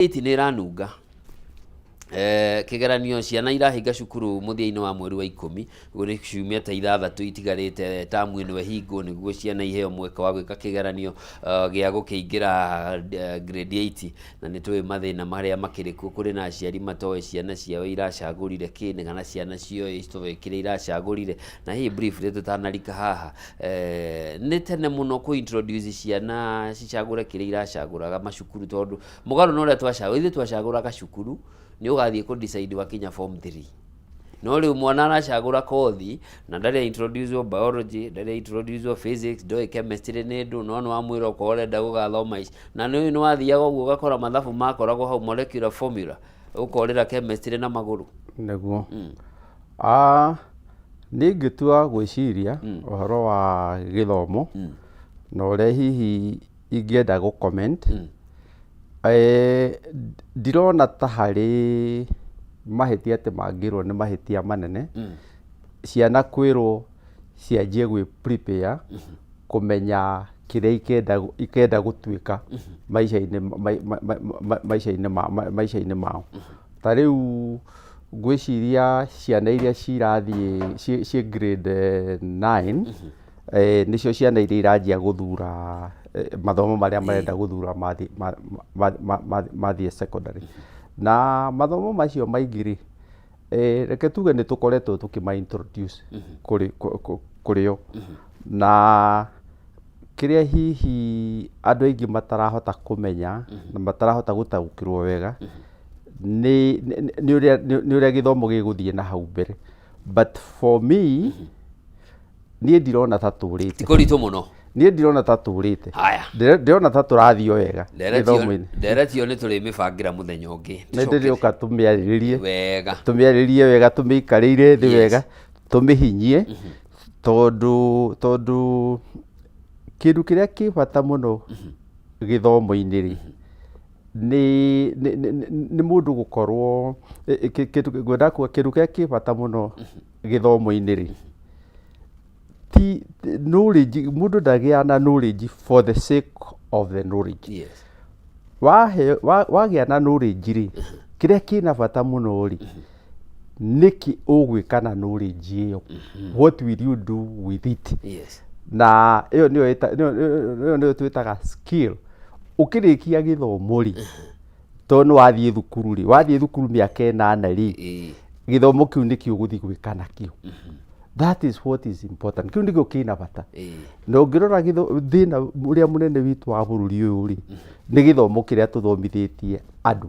8 nĩ ĩranunga. Kĩgeranio ciana irahinga cukuru mũthia-inĩ wa mweri wa 10, ũguo nĩ ciumia ta 6 itigarĩte tamu ĩno ĩhingwo nĩguo ciana iheo mweke wa gwĩka kĩgeranio gĩa gũkĩingĩra grade 8. Na nĩ tũĩ mathĩna marĩa makĩrĩ kuo, kũrĩ na aciari matoĩ ciana ciao iracagũrire kĩ, kana ciana cioĩ citoĩ kĩrĩa iracagũrire. Na hihi briefly tũtanarika haha, nĩ tene mũno kũ introduce ciana cicagũre kĩrĩa iracagũraga macukuru, tondũ mũgarũ na ũrĩa twacagũra, ithuĩ twacagũraga cukuru nĩ ũgathiĩ kũ decide wakinya form 3. No rĩu mwana aracagũra kothi na ndarĩ introduce biology, ndarĩ introduce physics, ndoĩ chemistry nĩ ndũ, no nĩ wamwĩra okorwo ũrenda gũgathoma ici. Na nĩ nĩ wathiaga ũguo ũgakora mathabu makoragwo hau, molecular formula, ũkorĩra chemistry na magũrũ. Nĩguo. Ah, niĩ ingĩtua gwĩciria ũhoro wa gĩthomo na ũrĩa hihi ingĩenda gũ comment, ndirona ta harĩ mahĩtia atĩ mangĩrwo nĩ mahĩtia manene ciana kwĩrwo cianjie gwĩ prepare kũmenya kĩrĩa ikenda gũtuĩka maica-inĩ mao. Ta rĩu ngwĩciria ciana iria cirathiĩ ciĩ grade 9, nĩcio ciana iria iranjia gũthura mathomo marĩa marenda gũthura mathiĩ secondary. Na mathomo macio maingĩ rĩ, reke tuge nĩ tũkoretwo tũkĩma introduce kũrĩ o. Na kĩrĩa hihi andũ aingĩ matarahota kũmenya na matarahota gũtaũkĩrwo wega nĩ ũrĩa gĩthomo gĩgũthiĩ na hau mbere. But for me, niĩ ndirona ta tũrĩte. Ti kũritũ mũno. Niĩ ndirona ta tũrĩte. Haya. Ndĩrona ta tũrathiĩ o wega gĩthomo-inĩ. Ndereti ĩyo nĩ tũrĩmĩbangĩra mũthenya ũngĩ. Nĩ ndĩrĩũka tũmĩarĩrĩrie. Wega. Tũmĩarĩrĩrie wega, tũmĩikarĩire thĩ wega, tũmĩhinyie, tondũ kĩndũ kĩrĩa kĩ bata mũno gĩthomo-inĩ rĩ, nĩ mũndũ gũkorwo kĩndũ ngwenda kuga, kĩndũ kĩrĩa kĩ bata mũno gĩthomo-inĩ rĩ, ti knowledge. Mũndũ ndagĩaga na knowledge for the sake of the knowledge. Wagĩa na knowledge rĩ, kĩrĩa kĩna bata mũno rĩ, nĩkĩ ũgwĩka na knowledge ĩyo? What will you do with it? Na ĩyo nĩyo twĩtaga skill. Ũkĩrĩkia gĩthomo rĩ, tondũ nĩ wathiĩ thukuru rĩ, wathiĩ thukuru mĩaka 8 rĩ, gĩthomo kĩu nĩkĩo ũgũthiĩ gwĩka nakĩo. That is what is important. Kĩu nĩkĩo kĩna bata. Na ũngĩrora thĩna ũrĩa mũnene witũ wa bũrũri ũyũ rĩ, nĩ gĩthomo kĩrĩa tũthomithĩtie andũ,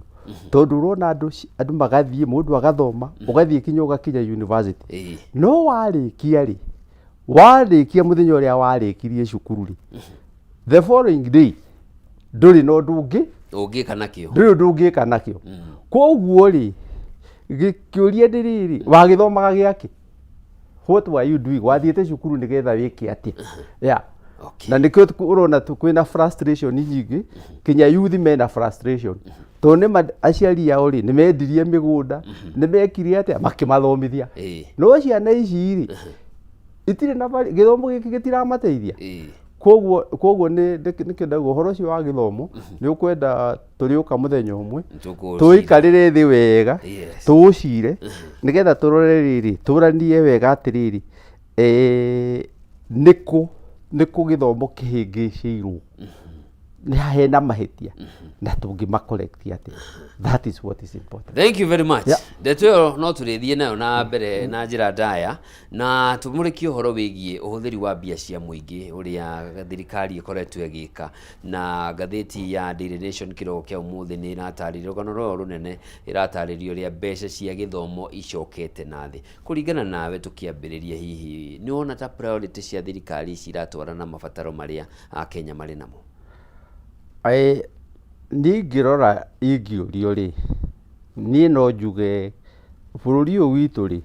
tondũ ũrona andũ magathiĩ, mũndũ agathoma, ũgathiĩ kinya ũgakinya university, no warĩkia rĩ, warĩkia mũthenya ũrĩa warĩkirie cukuru rĩ, the following day ndũrĩ na ũndũ ũngĩ ũngĩka nakĩo. Ndũrĩ ũndũ ũngĩka nakĩo. Koguo rĩ, kĩũria nĩ rĩrĩ, wagĩthomaga gĩakĩ? What were you doing? Wathiĩte cukuru nĩgetha wĩke atĩa? Yeah. Na nĩkĩo ũrona kwĩna frustration nyingĩ, kinya youth mena frustration, tondũ nĩ aciari ao rĩ, nĩ mendirie mĩgũnda, nĩ mekire atĩa, makĩmathomithia. No ciana ici rĩ, itirĩ na gĩthomo gĩkĩ gĩtiramateithia. Koguo nĩkĩo ndauga ũhoro ũcio wa gĩthomo nĩ ũkwenda tũrĩũka mũthenya ũmwe, Tũkũũcira. Tũikarĩre thĩ wega, tũũcire nĩgetha tũrore rĩrĩ, tũranie wega atĩrĩrĩ, nĩkũ gĩthomo kĩhĩngĩcĩirwo, nĩ hena mahĩtia na tũngĩma correct atĩa. That is what is important. Thank you very much. Ndeto ĩyo no tũrĩthiĩ nayo na mbere na njĩra ndaya na tũmũrĩkie ũhoro wĩgiĩ ũhũthĩri wa mbia cia mũingĩ, ũrĩa thirikari ĩkoretwo ĩgĩka. Na ngathĩti ya Daily Nation kĩroko kĩa ũmũthĩ nĩ ĩratarĩria rũgano rwayo rũnene, ĩratarĩria ũrĩa mbeca cia gĩthomo icokete na thĩ. Kũringana nawe, tũkĩambĩrĩria, hihi nĩ wona ta priority cia thirikari ici iratwarana na mabataro marĩa Akenya marĩ namo? Niĩ ingĩrora, ingĩũrio rĩ, niĩ no njuge bũrũri ũyũ witũ rĩ,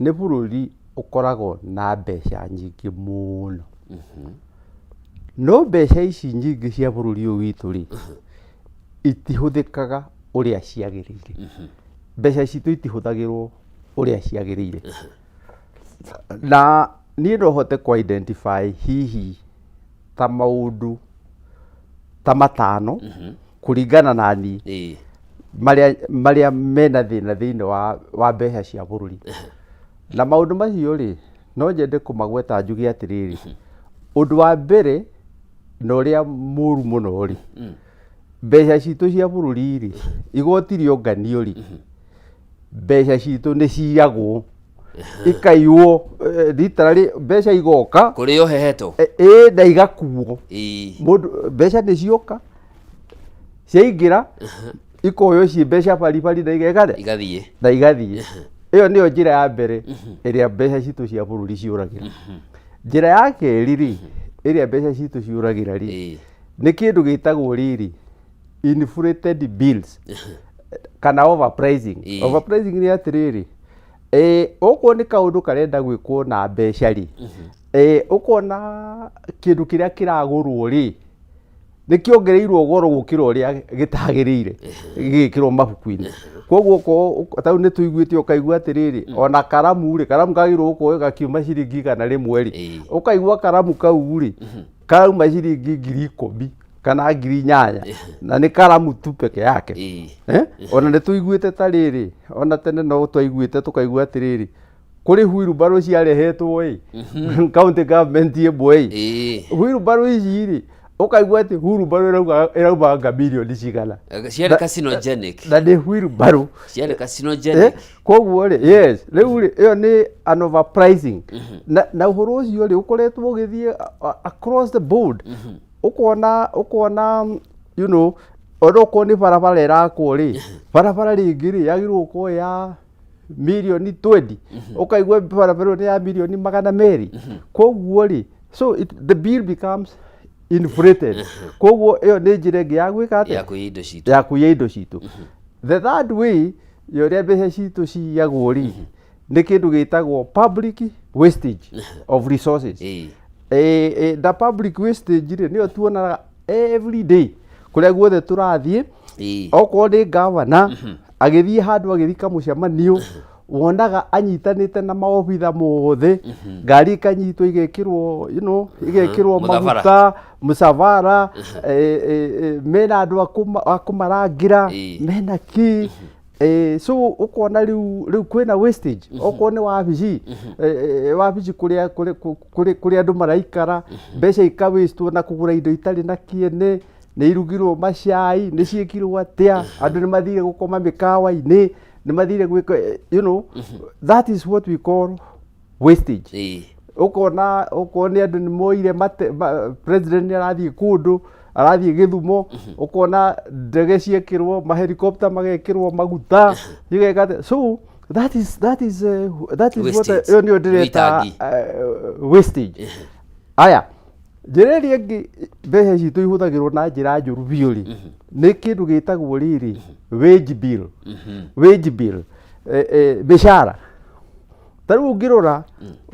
nĩ bũrũri ũkoragwo na mbeca nyingĩ mũno, no mbeca ici nyingĩ cia bũrũri ũyũ witũ rĩ, itihũthĩkaga ũrĩa ciagĩrĩire. Mbeca citũ itihũthagĩrwo ũrĩa ciagĩrĩire. Na niĩ no hote kũ identify hihi ta maũndũ ta matano. Kũringana na niĩ, marĩa mena thĩna thĩinĩ wa mbeca cia bũrũri, na maũndũ macio rĩ, no nyende kũmagweta njuge atĩrĩrĩ, ũndũ wa mbere na ũrĩa mũru mũno rĩ, mbeca citũ cia bũrũri rĩ, igoti rĩonganio rĩ, mbeca citũ nĩ ciyagwo, ikaiywo, literally mbeca igoka Kũrĩo heheto. Ĩ na igakuo. Mũndũ mbeca nĩ cioka, ciaingĩra, ikoywo ciĩ mbeca baribari na igeka atĩa? Igathiĩ. Na igathiĩ. Ĩyo nĩyo njĩra ya mbere ĩrĩa mbeca citũ cia bũrũri ciũragĩra. Njĩra ya kerĩ rĩ, ĩrĩa mbeca citũ ciũragĩra rĩ, nĩ kĩndũ gĩtagwo rĩrĩ, inflated bills kana overpricing. Overpricing nĩ atĩrĩrĩ, okorwo nĩ kaũndũ karenda gwĩkwo na mbeca rĩ, ũkona kĩndũ kĩrĩa kĩragũrwo rĩ, nĩ kĩongereirwo goro gũkĩra ũrĩa gĩtagĩrĩire gĩgĩkĩrwo mabuku-inĩ. Koguo okorwo ta rĩu nĩ tũiguĩte, ũkaigua atĩrĩrĩ, ona karamu rĩ, karamu kagĩrĩirwo gũkorwo gakiuma ciringi 100 rĩ, ũkaigua karamu kau rĩ, karauma ciringi 10,000 kana 8,000, na nĩ karamu tu peke yake. Eh? Ona nĩ tũiguĩte ta rĩrĩ, ona tene no twaiguĩte, tũkaigua atĩrĩrĩ, kũrĩ wheelbarrow ciarehetwo ĩ county government ĩmwe ĩ, wheelbarrow ici rĩ, ũkaigua atĩ wheelbarrow ĩrauma anga mirioni cigana. Ciarĩ carcinogenic. Na nĩ wheelbarrow. Ciarĩ carcinogenic. Koguo rĩ, yes, rĩu rĩ, ĩyo nĩ an overpricing, na ũhoro ũcio rĩ, ũkoretwo ũgĩthiĩ across the board. Ũkona ona okorwo nĩ barabara ĩrakwo rĩ, barabara rĩngĩ rĩ, yagĩrĩirwo gũkorwo ya mirioni 20, ũkaigua barabara ĩyo nĩ ya mirioni 200. Koguo rĩ, so the bill becomes inflated. Koguo ĩyo nĩ njĩra ĩngĩ ya gwĩka atĩa? Ya kũiya indo citũ. Ya kũiya indo citũ. The third way ya ũrĩa mbeca citũ ciyagwo rĩ, nĩ kĩndũ gĩtagwo public wastage of resources. Na public wastage rĩ, nĩyo tuonaga every day kũrĩa guothe tũrathiĩ. Okorwo nĩ gavana agĩthiĩ handũ, agĩthiĩ kamũcemanio, wonaga anyitanĩte na maobitha mothe, ngari ikanyitwo, igekĩrwo igekĩrwo Mũthabara. maguta, mũcabara, mena andũ a kũmarangĩra, mena kĩ. So ũkona rĩu kwĩna wastage. Okorwo nĩ wabici, wabici kũrĩa kũrĩ andũ maraikara, mbeca ikawastwo na kũgũra indo itarĩ na kĩene, nĩ irugirwo macai, nĩ ciĩkirwo atĩa, andũ nĩ mathire gũkoma mĩkawa-inĩ, nĩ mathire gwĩka, that is what we call wastage. Ũkona okorwo nĩ andũ nĩ moire president nĩ arathiĩ kũndũ, arathiĩ Gĩthumo, ũkona ndege ciekĩrwo, mahelicopter magekĩrwo maguta, igeka atĩa. So that is what Wastage. ĩyo nĩyo ndĩreta Wĩitangi. Wastage. Aya, njĩra ĩrĩa ĩngĩ mbeca citũ ihũthagĩrwo na njĩra njũru biũ rĩ, nĩ kĩndũ gĩtagwo rĩrĩ, wage bill. Wage bill, mĩcara. Ta rĩu ũngĩrora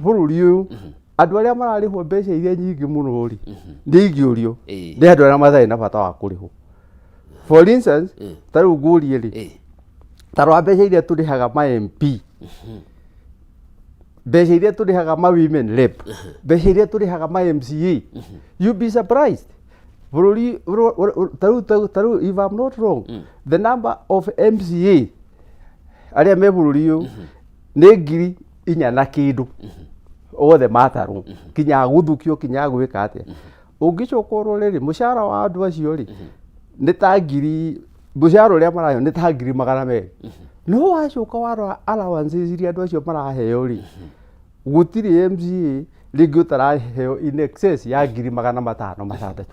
bũrũri ũyũ, andũ arĩa mararĩhwo mbeca iria nyingĩ mũno rĩ, nĩ ingĩũrio, nĩ andũ arĩa matarĩ na bata wa kũrĩhwo. For instance, ta rĩu ngũrie rĩ, ta rora mbeca iria tũrĩhaga ma MP, mbeca iria tũrĩhaga ma women rep, mbeca iria tũrĩhaga ma MCA. You be surprised, bũrũri ta rĩu, if I'm not wrong, the number of MCA arĩa me bũrũri ũyũ nĩ 4,000 na kĩndũ othe matarwo, kinya gũthukio, kinya gwĩka atĩa. Ũngĩcoka ũrore rĩ, mũcara wa andũ acio rĩ, nĩ ta ngiri, mũcara ũrĩa maraheo nĩ ta 200,000. No wacoka warora allowances iria andũ acio maraheo rĩ, gũtirĩ MCA rĩngĩ ũtaraheo in excess ya 506,000.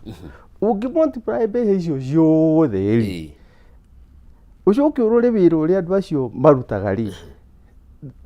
Ũngĩ multiply mbeca icio ciothe rĩ, ũcoke ũrore wĩra ũrĩa andũ acio marutaga rĩ,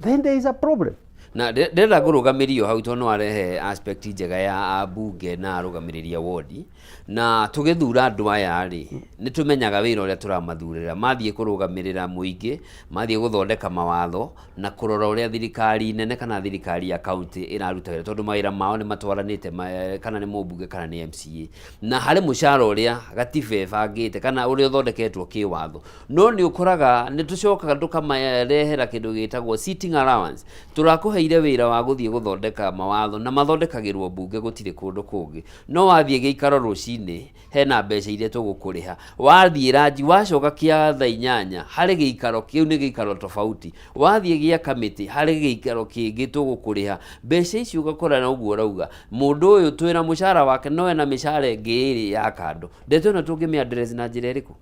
then there is a problem. Na ndĩrenda ngũrũgamĩrio hau tondũ no arehe aspect njega ya ambunge na arũgamĩrĩri a wodi. Na tũgĩthura andũ aya rĩ, nĩ tũmenyaga wĩra ũrĩa tũramathurĩra. Mathiĩ kũrũgamĩrĩra mũingĩ, mathiĩ gũthondeka mawatho na kũrora ũrĩa thirikari nene kana thirikari ya county ĩraruta wĩra, tondũ mawĩra mao nĩ matwaranĩte, kana nĩ mũmbunge kana nĩ MCA. Na harĩ mũcara ũrĩa gatiba ĩbangĩte kana ũrĩa ũthondeketwo kĩwatho. No nĩ ũkoraga nĩ tũcokaga tũkamarehera kĩndũ gĩtagwo sitting allowance. Tũrakũhe Makũheire wĩra wa gũthiĩ gũthondeka mawatho na mathondekagĩrwo mbunge, gũtirĩ kũndũ kũngĩ. No wathiĩ gĩikaro rũcinĩ hena mbeca iria tũgũkũrĩha, wathiĩ ranji wacoka kĩa thaa 8 harĩ gĩikaro kĩu, nĩ gĩikaro tofauti, wathiĩ gĩa kamĩtĩ harĩ gĩikaro kĩngĩ tũgũkũrĩha mbeca icio. Ũgakora na ũguo ũrauga mũndũ ũyũ twĩna mũcara wake no ena mĩcara ĩngĩ ĩrĩ ya kando. Ndeto ĩno tũngĩmĩ address na njĩra ĩrĩkũ?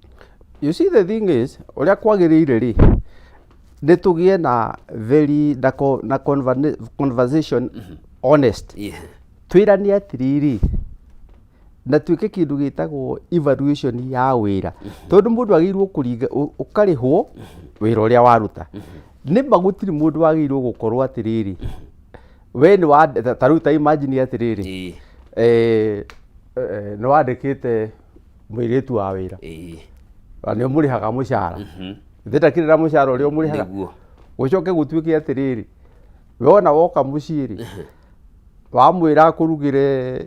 You see, the thing is, ũrĩa kwagĩrĩire rĩ, nĩ tũgĩe na very na conversation honest. Twĩrane atĩrĩrĩ, na twĩke kĩndũ gĩtagwo evaluation ya wĩra, tondũ mũndũ agĩrĩirwo kũringa ũkarĩhwo wĩra ũrĩa waruta. Nĩ ma gũtirĩ mũndũ wagĩrĩirwo gũkorwo atĩrĩrĩ, we nĩ wa ta rĩu, ta imagine atĩrĩrĩ, nĩ wandĩkĩte mũirĩtu wa wĩra na nĩ ũmũrĩhaga mũcara, ithe ndakĩrĩ na mũcara ũrĩa ũmũrĩhaga. Gũcoke gũtuĩke atĩrĩrĩ, we ona woka mũciĩ rĩ, wamwĩra akũrugĩre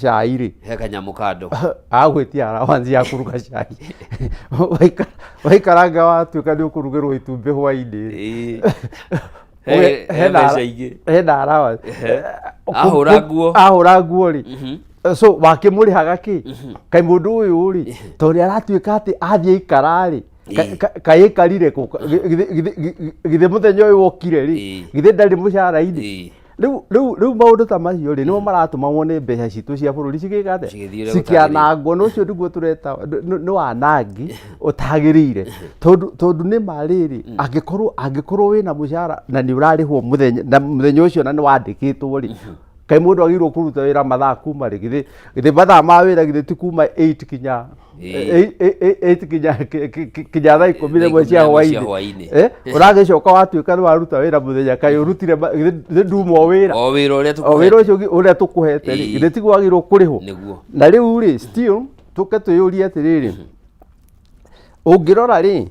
cai rĩ, he kanyamũ kando. Agwĩtia allowance ya kũruga cai. Waikaranga watuĩka nĩ ũkũrugĩrwo itumbĩ hwainĩ rĩ, He mbeca ingĩ. Hena allowance. Ahũra nguo. Ahũra nguo rĩ, so wakĩmũrĩhaga kĩ? Kaĩ mũndũ ũyũ rĩ, tondũ nĩ aratuĩka atĩ athiĩ aikara rĩ, kaĩ aikarire kũ? Githĩ mũthenya ũyũ wokire rĩ, githĩ ndarĩ mũcara-inĩ? Rĩu maũndũ ta macio rĩ, nĩmo maratũma wone mbeca citũ cia bũrũri cigĩka atĩa? Cigĩthiĩ ũrĩa. Cikĩanangwo. Na ũcio nĩguo tũreta nĩ wanangi ũtagĩrĩire, tondũ nĩ ma rĩrĩ, angĩkorwo wĩna mũcara na nĩ ũrarĩhwo mũthenya na mũthenya ũcio na nĩ wandĩkĩtwo rĩ, kaĩ mũndũ agĩrĩirwo kũruta wĩra mathaa kuma rĩ? Githĩ mathaa ma wĩra githĩ ti kuma 8 kinya 8 kinya thaa 11 cia 11 cia hwainĩ? Hwainĩ. Ũragĩcoka watuĩka nĩ waruta wĩra mũthenya, kaĩ ũrutire githĩ nduma o wĩra? O wĩra ũrĩa O wĩra tũkũhete. Ũcio ũrĩa tũkũhete rĩ, githĩ tiguo wagĩrĩirwo kũrĩhwo? Nĩguo. Na rĩu rĩ, still tũke twĩyũrie atĩrĩrĩ, ũngĩrora rĩ,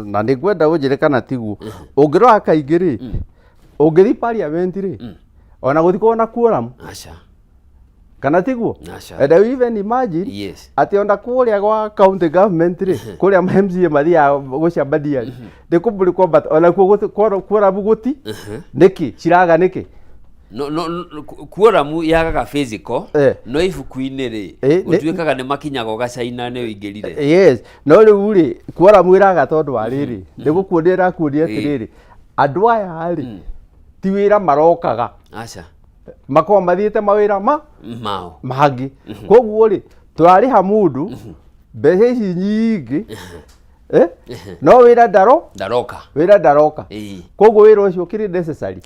na nĩ ngwenda ũnjĩre kana tiguo, ũngĩrora kaingĩ rĩ, ũngĩthiĩ parliament rĩ, ona gũtikoragwo na quorum. Aca. Kana tiguo? Aca. And I even imagine atĩ ona kũrĩa gwa county government rĩ, kũrĩa ma MCA mathiaga gũcemania rĩ, nĩ kũmbũrĩ kwambata, ona kuo quorum gũti. Nĩkĩ ciraga nĩkĩ? No, quorum yagaga physical, no ibuku-inĩ rĩ, gũtuĩkaga nĩ makinyaga ũgacaina nĩ ũingĩrire. Yes, no rĩu rĩ, quorum ĩraga tondũ wa rĩrĩ, nĩ gũkuonia ĩrakuonia atĩrĩrĩ, andũ aya rĩ, ti wĩra marokaga. Aca. Makoragwo mathiĩte mawĩra ma mao mangĩ. Koguo rĩ, tũrarĩha mũndũ mbeca ici nyingĩ, no wĩra ndaro ndaroka. Wĩra ndaroka. Koguo wĩra ũcio ũkĩrĩ necessary?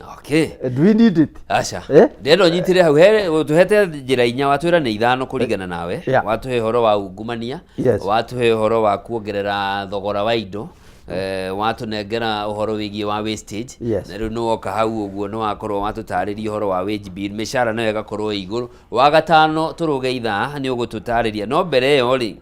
Do we need it? Aca. Ndĩrenda ũnyitĩre hau he tũhete njĩra inya, watwĩra nĩ ithano kũringana nawe. Watũhe ũhoro wa ungumania, watũhe ũhoro wa kuongerera thogora wa indo, watũnengera ũhoro wĩgiĩ wa wastage. Na rĩu nĩwoka hau ũguo nĩ wakorwo watũtarĩria ũhoro wa wage bill, mĩcara nayo ĩgakorwo ĩ igũrũ. Wa gatano tũrũge ithaa nĩ ũgũtũtarĩria, no mbere ĩyo rĩ,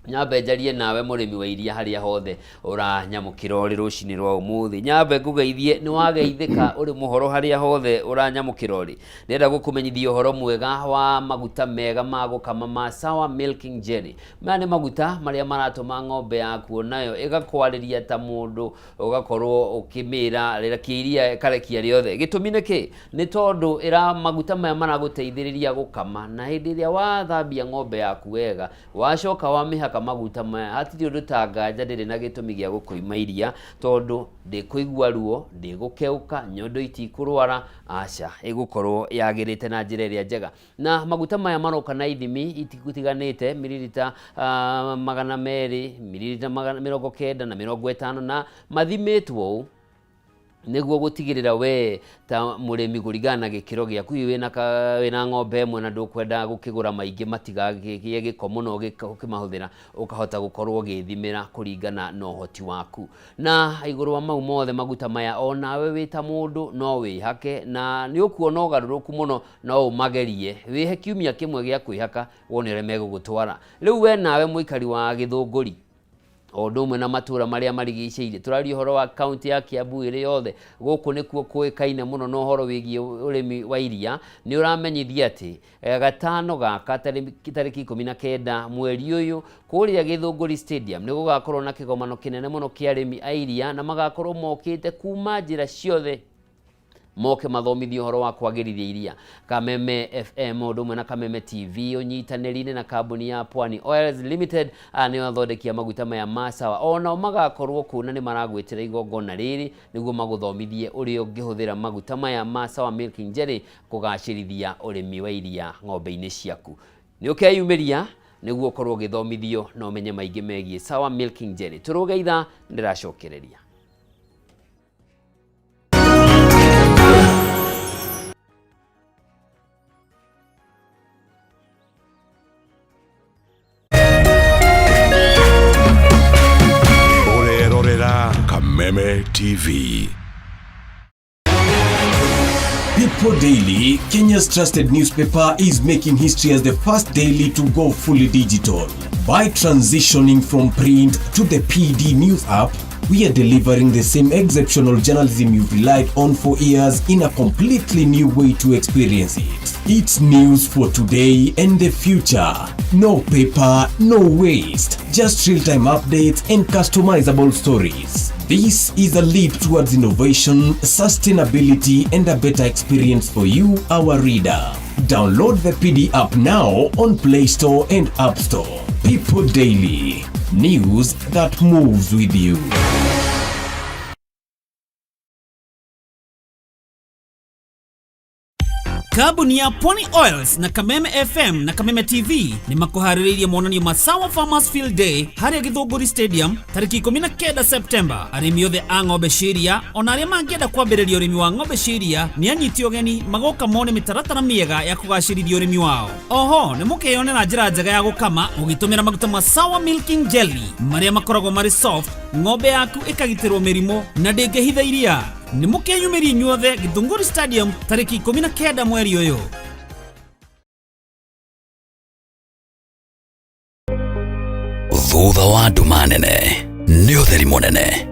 nyambe njarie nawe mũrĩmi wa iria harĩa hothe ũranyamũkĩra ũrĩ rũcinĩ rwa ũmũthĩ. Nyambe ngũgeithie, nĩ wageithĩka ũrĩ mũhoro harĩa hothe ũranyamũkĩra ũrĩ. Ndĩrenda gũkũmenyithia ũhoro mwega wa maguta mega ma gũkama ma Sawa Milking Jelly. Maya nĩ maguta marĩa maratũma ng'ombe yaku onayo ĩgakwarĩria ta mũndũ, ũgakorwo ũkĩmĩra rekia iria ĩkarekia rĩothe. Gĩtũmi nĩ kĩ? Nĩ tondũ ĩra maguta maya maragũteithĩrĩria gũkama, na hĩndĩ ĩrĩa wathambia ng'ombe yaku wega, wacoka wamĩhaka maguta maya, hatirĩ ũndũ ta nganja ndĩrĩ na gĩtũmi gĩa gũkũima iria, tondũ ndĩkũigua ruo, ndĩgũkeũka, nyondo itikũrwara, aca, ĩgũkorwo yagĩrĩte na njĩra ĩrĩa njega. Na maguta maya maroka na ithimi itiganĩte, mililita 200, mililita 90 na 50, na mathimĩtwo ũũ nĩguo gũtigĩrĩra we ta mũrĩmi kũringana na gĩkĩro gĩaku. Hihi wĩna ng'ombe ĩmwe na ndũkwenda gũkĩgũra maingĩ matigagĩe gĩko mũno ũkĩmahũthĩra, ũkahota gũkorwo ũgĩthimĩra kũringana na ũhoti waku. Na igũrũ wa mau mothe, maguta maya onawe wĩ ta mũndũ no wĩhake na nĩ ũkuona ũgarũrũku mũno. No ũmagerie, wĩhe kiumia kĩmwe gĩa kwĩhaka wone ũrĩa megũgũtwara. Rĩu we nawe mũikari wa Gĩthũngũri. O ũndũ ũmwe na matũra marĩa marigicĩirie. Tũraria ũhoro wa kaunti ya Kiambu ĩrĩ yothe. Gũkũ nĩkuo kũĩkaine mũno na ũhoro wĩgiĩ ũrĩmi wa iria. Nĩ ũramenyithia atĩ gatano gaka tarĩki 19 mweri ũyũ kũrĩa Gĩthũngũri Stadium nĩ gũgakorwo na kĩgomano kĩnene mũno kĩa arĩmi a iria, na magakorwo mokĩte kuma njĩra ciothe moke mathomithio ũhoro wa kwagĩrithia iria. Kameme FM ũndũ ũmwe na Kameme TV ũnyitanĩri-inĩ na kambuni ya Pwani Oils Limited, aya nĩo athondeki a maguta maya ma sawa, onao magakorwo kũu na nĩ maragwĩtĩra igongona rĩrĩ nĩguo magũthomithie ũrĩa ũngĩhũthĩra maguta maya ma Sawa Milking Jelly kũgacĩrithia ũrĩmi wa iria ng'ombe-inĩ ciaku. Nĩ ũkeyumĩria nĩguo ũkorwo ũgĩthomithio na ũmenye maingĩ megiĩ Sawa Milking Jelly. Tũrũge ithaa ndĩracokereria. Ũrerorera Kameme TV. People Daily, Kenya's trusted newspaper, is making history as the first daily to go fully digital. By transitioning from print to the PD News app, we are delivering the same exceptional journalism you've relied on for years in a completely new way to experience it. It's news for today and the future. No paper, no waste. Just real-time updates and customizable stories. This is a leap towards innovation, sustainability, and a better experience for you, our reader. Download the PD app now on Play Store and App Store. People Daily, news that moves with you. Kambuni ya Pwani Oils na Kameme FM na Kameme TV nĩ makũharĩrĩirie monanio ma Sawa Farmers Field Day harĩa Gĩthũngũri Stadium tarĩki 19 Septemba. Arĩmi othe a ng'ombe cia iria ona arĩa mangĩenda kwambĩrĩria ũrĩmi wa ng'ombe cia iria nĩ anyiti ũgeni magoka mone mĩtaratara mĩega ya kũgacĩrithia ũrĩmi wao. Oho nĩ mũkeyonera njĩra njega ya gũkama ũgĩtũmĩra maguta ma Sawa Milking Jelly marĩa makoragwo marĩ soft, ng'ombe yaku ĩkagitĩrwo mĩrimũ na ndĩngĩhitha iria. Nĩ mũkeyumĩria inyuothe Gĩthũngũri Stadium tarĩki 19 mweri ũyũ. Thutha wa nduma nene nĩ ũtheri mũnene,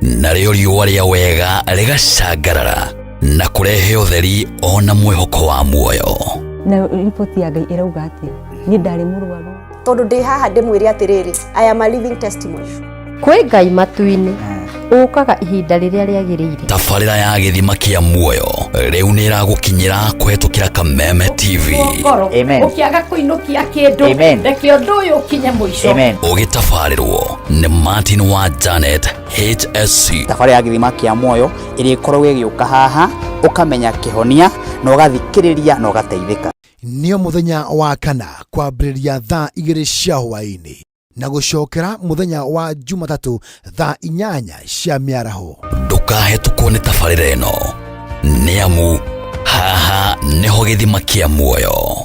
narĩo riũa rĩa wega rĩgacangarara na kũrehe ũtheri ona mwĩhoko wa muoyo. Na riboti ya Ngai ĩrauga atĩa? Niĩ ndarĩ mũrwaru. Tondũ ndĩ haha ndĩmwĩre atĩrĩrĩ, I am a living testimony. Kwĩ Ngai matu-inĩ ũkaga ihinda rĩrĩa rĩagĩrĩire. Tabarĩra ya gĩthima kĩa muoyo rĩu nĩ ĩragũkinyĩra kũhetũkĩra Kameme TV. Ngoro ũkĩaga kũinũkia kĩndũ, reke ũndũ ũyũ ũkinye mũico. Ũgĩtabarĩrwo nĩ Martin wa Janet HSC. Tabarĩra ya gĩthima kĩa muoyo ĩrĩkoragwo ĩgĩũka haha, ũkamenya kĩhonia na ũgathikĩrĩria na ũgateithĩka. Nĩo mũthenya wa kana kwambĩrĩria thaa 2 cia hwaĩ-inĩ na gũcokera mũthenya wa Jumatatũ thaa 8 cia mĩaraho. Ndũkahetũkwo nĩ tabarĩra ĩno, nĩ amu haha nĩho gĩthima kĩa muoyo.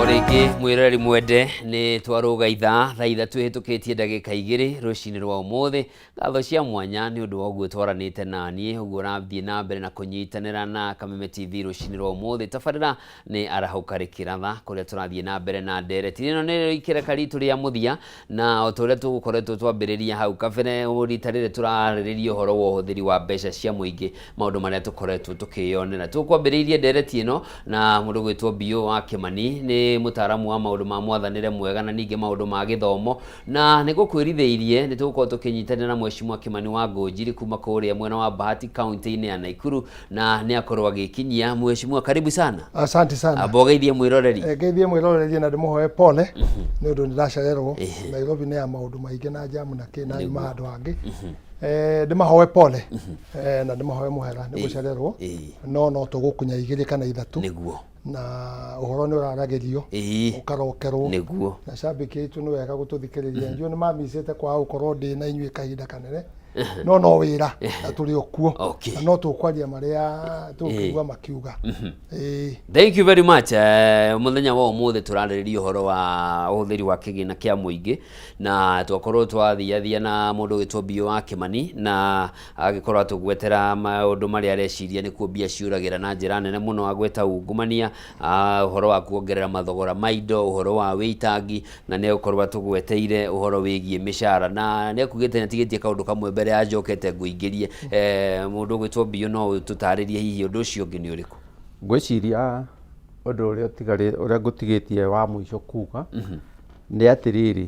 Rĩngĩ mwĩroreri mwende, nĩ twarũga ithaa thaa 3 ĩhĩtũkĩtie ndagĩka 2 rũcinĩ rwa ũmũthĩ. Ngatho cia mwanya nĩ ũndũ wa ũguo twaranĩte naniĩ, ũguo ũrathiĩ na mbere na kũnyitanĩra na Kameme TV rũcinĩ rwa ũmũthĩ. Tabarĩra nĩ Arahũka Rĩkĩratha, kũrĩa tũrathiĩ na mbere na ndereti ĩno. Nĩrĩo ikereka ritũ rĩa mũthia, na o ta ũrĩa tũgũkoretwo twambĩrĩria hau kabere, rita rĩrĩ tũrarĩrĩria ũhoro wa ũhũthĩri wa mbeca cia mũingĩ, maũndũ marĩa tũkoretwo tũkĩyonera. Tũkwambĩrĩirie ndereti ĩno na mũndũ gwĩtwo Biũ wa Kĩmani, nĩ mũtaaramu wa maũndũ ma mwathanĩre mwega na ningĩ maũndũ ma gĩthomo, na nĩ gũkwĩrithĩirie nĩ tũgũkorwo tũkĩnyitanĩra na Mheshimiwa Kĩmani wa Ngũnjiri kuma kũrĩa mwena wa Bahati, kaunti-inĩ ya Naikuru, na nĩ akorwo agĩkinyia. Mheshimiwa, karibu sana. Asante sana. Amba ũgeithie mwĩroreri. Ngeithie mwĩroreri na ndĩmũhoe pole nĩ ũndũ nĩ ndacererwo. Nairobi nĩ ya maũndũ maingĩ na jamu na kĩ na nyuma handũ hangĩ. Ndĩmahoe pole na ndĩmahoe mũhera nĩ gũcererwo, no tũgũkunya 2 kana 3. Na ũhoro nĩ ũraragĩrio, ũkarokerwo. Na cambĩki aitũ nĩ wega gũtũthikĩrĩria. Njũĩ nĩ mamicĩte kwaga gũkorwo ndĩ na inyuĩ kahinda kanene, no wĩra na tũrĩ o kuo. Na no tũkwaria marĩa tũkũigua makiuga. Thank you very much. Mũthenya wa ũmũthĩ tũrarĩrĩria ũhoro wa ũhũthĩri wa kĩgĩna kĩa mũingĩ, na twakorwo twathiathia na mũndũ ũgĩtwo Biũ wa Kĩmani, na agĩkorwo atũgwetera maũndũ marĩa areciria nĩkuo mbia ciũragĩra na njĩra nene mũno. Agweta ungumania, ũhoro wa kuongerera mathogora ma indo, ũhoro wa wĩitangi, na nĩ egũkorwo atũgweteire ũhoro wĩgiĩ mĩcara, na nĩ ekugĩte nĩ atigĩtie kaũndũ kamwe mbere ya njokete ngũingĩrie. Mũndũ ũgwĩtwo Biũ, no ũtũtarĩrie hihi ũndũ ũcio ũngĩ nĩ ũrĩkũ? Ngwĩciria ũndũ ũrĩa ũtigarĩ, ũrĩa ngũtigĩtie wa mũico kuga nĩ atĩrĩrĩ,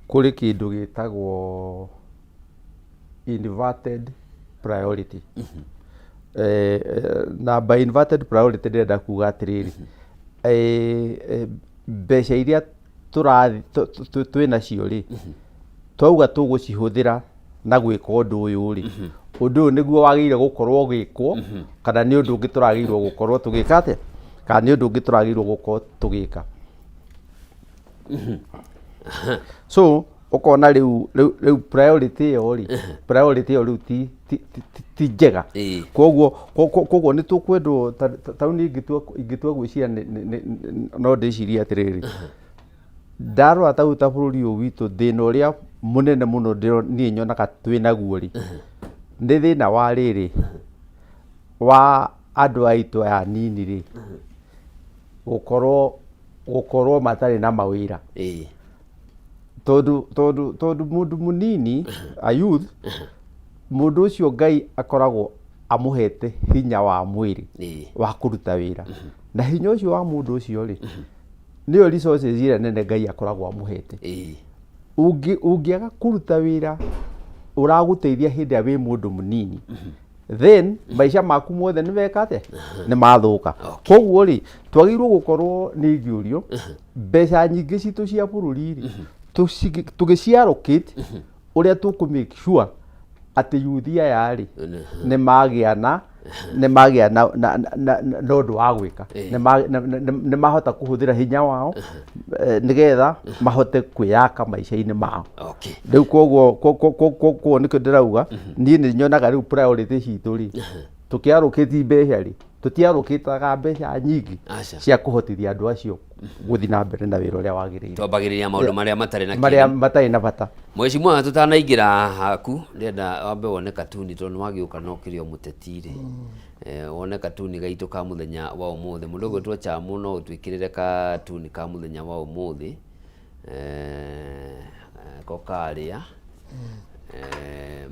kũrĩ kĩndũ gĩtagwo inverted priority. Na by inverted priority ndĩrenda kuga atĩrĩrĩ, mbeca iria twĩ nacio rĩ, twauga tũgũcihũthĩra na gwĩka ũndũ ũyũ rĩ, ũndũ ũyũ nĩguo wagĩrĩire gũkorwo ũgĩkwo, kana nĩ ũndũ ũngĩ tũragĩrĩirwo gũkorwo tũgĩka atĩa, kana nĩ ũndũ ũngĩ tũragĩrĩirwo gũkorwo tũgĩka. So ũkona rĩu priority ĩyo rĩ, priority ĩyo rĩu ti njega. Koguo nĩ tũkwendwo ta rĩu niĩ ingĩtua gwĩciria, no ndĩcirie atĩrĩrĩ, ndarora ta rĩu ta bũrũri ũyũ witũ, thĩna ũrĩa mũnene mũno niĩ nyonaga twĩ naguo rĩ, nĩ thĩna wa rĩrĩ, wa andũ aitũ aya anini rĩ, gũkorwo matarĩ na mawĩra. Tondũ mũndũ mũnini, a youth, mũndũ ũcio Ngai akoragwo amũhete hinya wa mwĩrĩ wa kũruta wĩra, na hinya ũcio wa mũndũ ũcio rĩ, nĩyo resources ĩrĩa nene Ngai akoragwo amũhete. Ũngĩaga kũruta wĩra ũragũteithia hĩndĩ ĩrĩa wĩ mũndũ mũnini, then maica maku mothe nĩ meka atĩa? Nĩ mathũka. Koguo rĩ, twagĩrĩirwo gũkorwo nĩ ingĩũrio mbeca nyingĩ citũ cia bũrũri rĩ, tũgĩciallocate ũrĩa tũkũ make sure atĩ yuthi aya rĩ, nĩ magĩa na ũndũ wa gwĩka, nĩ mahota kũhũthĩra hinya wao nĩgetha mahote kwĩyaka maica-inĩ mao. Rĩu koguo nĩkĩo ndĩrauga niĩ nĩ nyonaga rĩu priority citũ rĩ, tũkĩallocate mbeca rĩ, tũtiallocataga mbeca nyingĩ cia kũhotithia andũ acio gũthiĩ na mbere na wĩra ũrĩa wagĩrĩire. Twambagĩrĩria maũndũ marĩa matarĩ na marĩa kĩene. Matarĩ na bata. Mheshimiwa, tũtanaingĩra haku, ndĩrenda wambe wone katuni, tondũ nĩwagĩũka na ũkĩrĩ o mũteti rĩ, wone katuni gaitũ ka mũthenya wa ũmũthĩ. Mũndũ ũgwĩtwo Chamu, no ũtwĩkĩrĩre katuni ka mũthenya wa ũmũthĩ, ko karĩa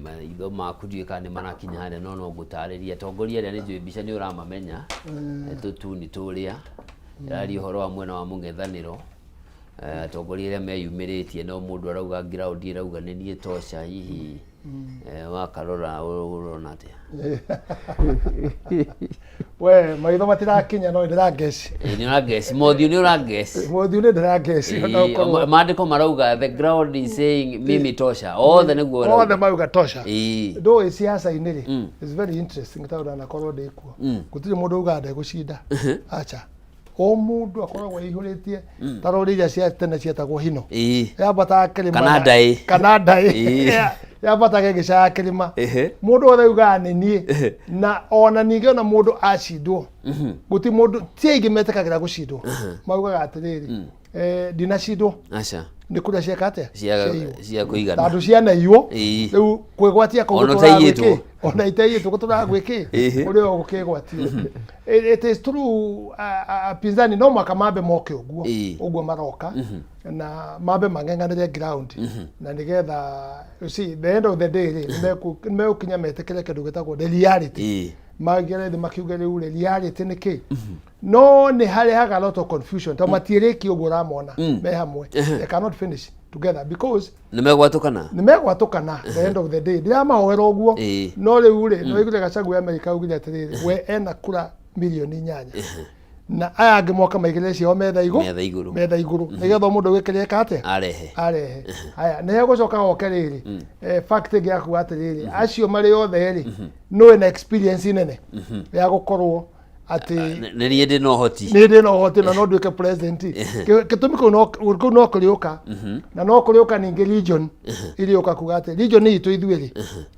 maitho maku ndiũĩ kana nĩ marakinya harĩa, no ngũtarĩria atongoria arĩa nĩ njũĩ mbica nĩ ũramamenya. Tũtuni tũrĩa ĩraria ũhoro wa mwena wa mũng'ethanĩro, atongoria arĩa meyumĩrĩtie, no mũndũ arauga ground ĩrauga nĩ niĩ tosha. Hihi wakarora ũrona atĩa? We, maitho matirakinya, no ndĩrangeci. Nĩ ũrangeci mothiũ, nĩ ũrangeci. Mothiũ nĩ ndĩrangeci ona ũkorwo Maandĩko marauga, "The ground is saying mimi tosha." Othe nĩguo marauga. Othe mauga tosha. Ndũĩ siasa-inĩ rĩ, is very interesting, tondũ ndanakorwo ndĩ kuo, gũtirĩ mũndũ ugaga ndegũcinda, acha. O mũndũ akoragwo aihũrĩtie ta rori iria cia tene cietagwo hino, yambataga kĩrĩma Kana ndaĩ. Kana ndaĩ. Yambataga ĩgĩcaya kĩrĩma. Mũndũ wothe augaga nĩ niĩ. Na ona ningĩ ona mũndũ acindwo, gũti mũndũ, ti aingĩ metĩkagĩra gũcindwo. Maugaga atĩrĩrĩ, ndinacindwo. Aca. Nĩ kũrĩa cieka atĩa? Cia Ciaiywo. Cia kũigana. Tondũ cianaiywo. Rĩu kwĩgwatia kũu Ona gũtũraga ũtaiyĩtwo. gwĩkĩ? Ona itaiyĩtwo gũtũraga gwĩkĩ? Ũrĩa ũgũkĩgwatia. It is true, apinzani no mwaka mambe moke ũguo. Ũguo maroka na mambe mang'eng'anĩre ground na nĩgetha, you see, the end of the day rĩ, nĩmegũkinya metĩkĩre kĩndũ gĩtagwo the reality. Mangĩre thĩ makiuge rĩu rĩ, reality nĩ kĩ? No nĩ harehaga a lot of confusion tondũ matiĩrĩkia ũguo ũramona me hamwe. They cannot finish together because Nĩ megwatũkana. Nĩ megwatũkana the end of the day. Ndĩramahoera ũguo. No rĩu rĩ, no iguire Gachagua America augire atĩrĩrĩ, we ena kura mirioni 8 na aya angĩ moka maigĩrĩre ciao metha igũ Metha igũrũ. Metha igũrũ, nĩgetha o mũndũ gwĩkĩrĩa eka atĩa? Arehe. Arehe. Haya, nĩ hegũcoka hoke rĩrĩ, fact ĩngĩ ya kuga atĩrĩrĩ, acio marĩ othe rĩ, nũ wĩna experience nene ya gũkorwo atĩ Nĩ niĩ ndĩ na ũhoti. Nĩ ndĩ na ũhoti na no nduĩke president? Gĩtũmi kĩu no kũrĩũka, na no kũrĩũka ningĩ region iriũka kuga atĩ region itũ ithuĩ rĩ,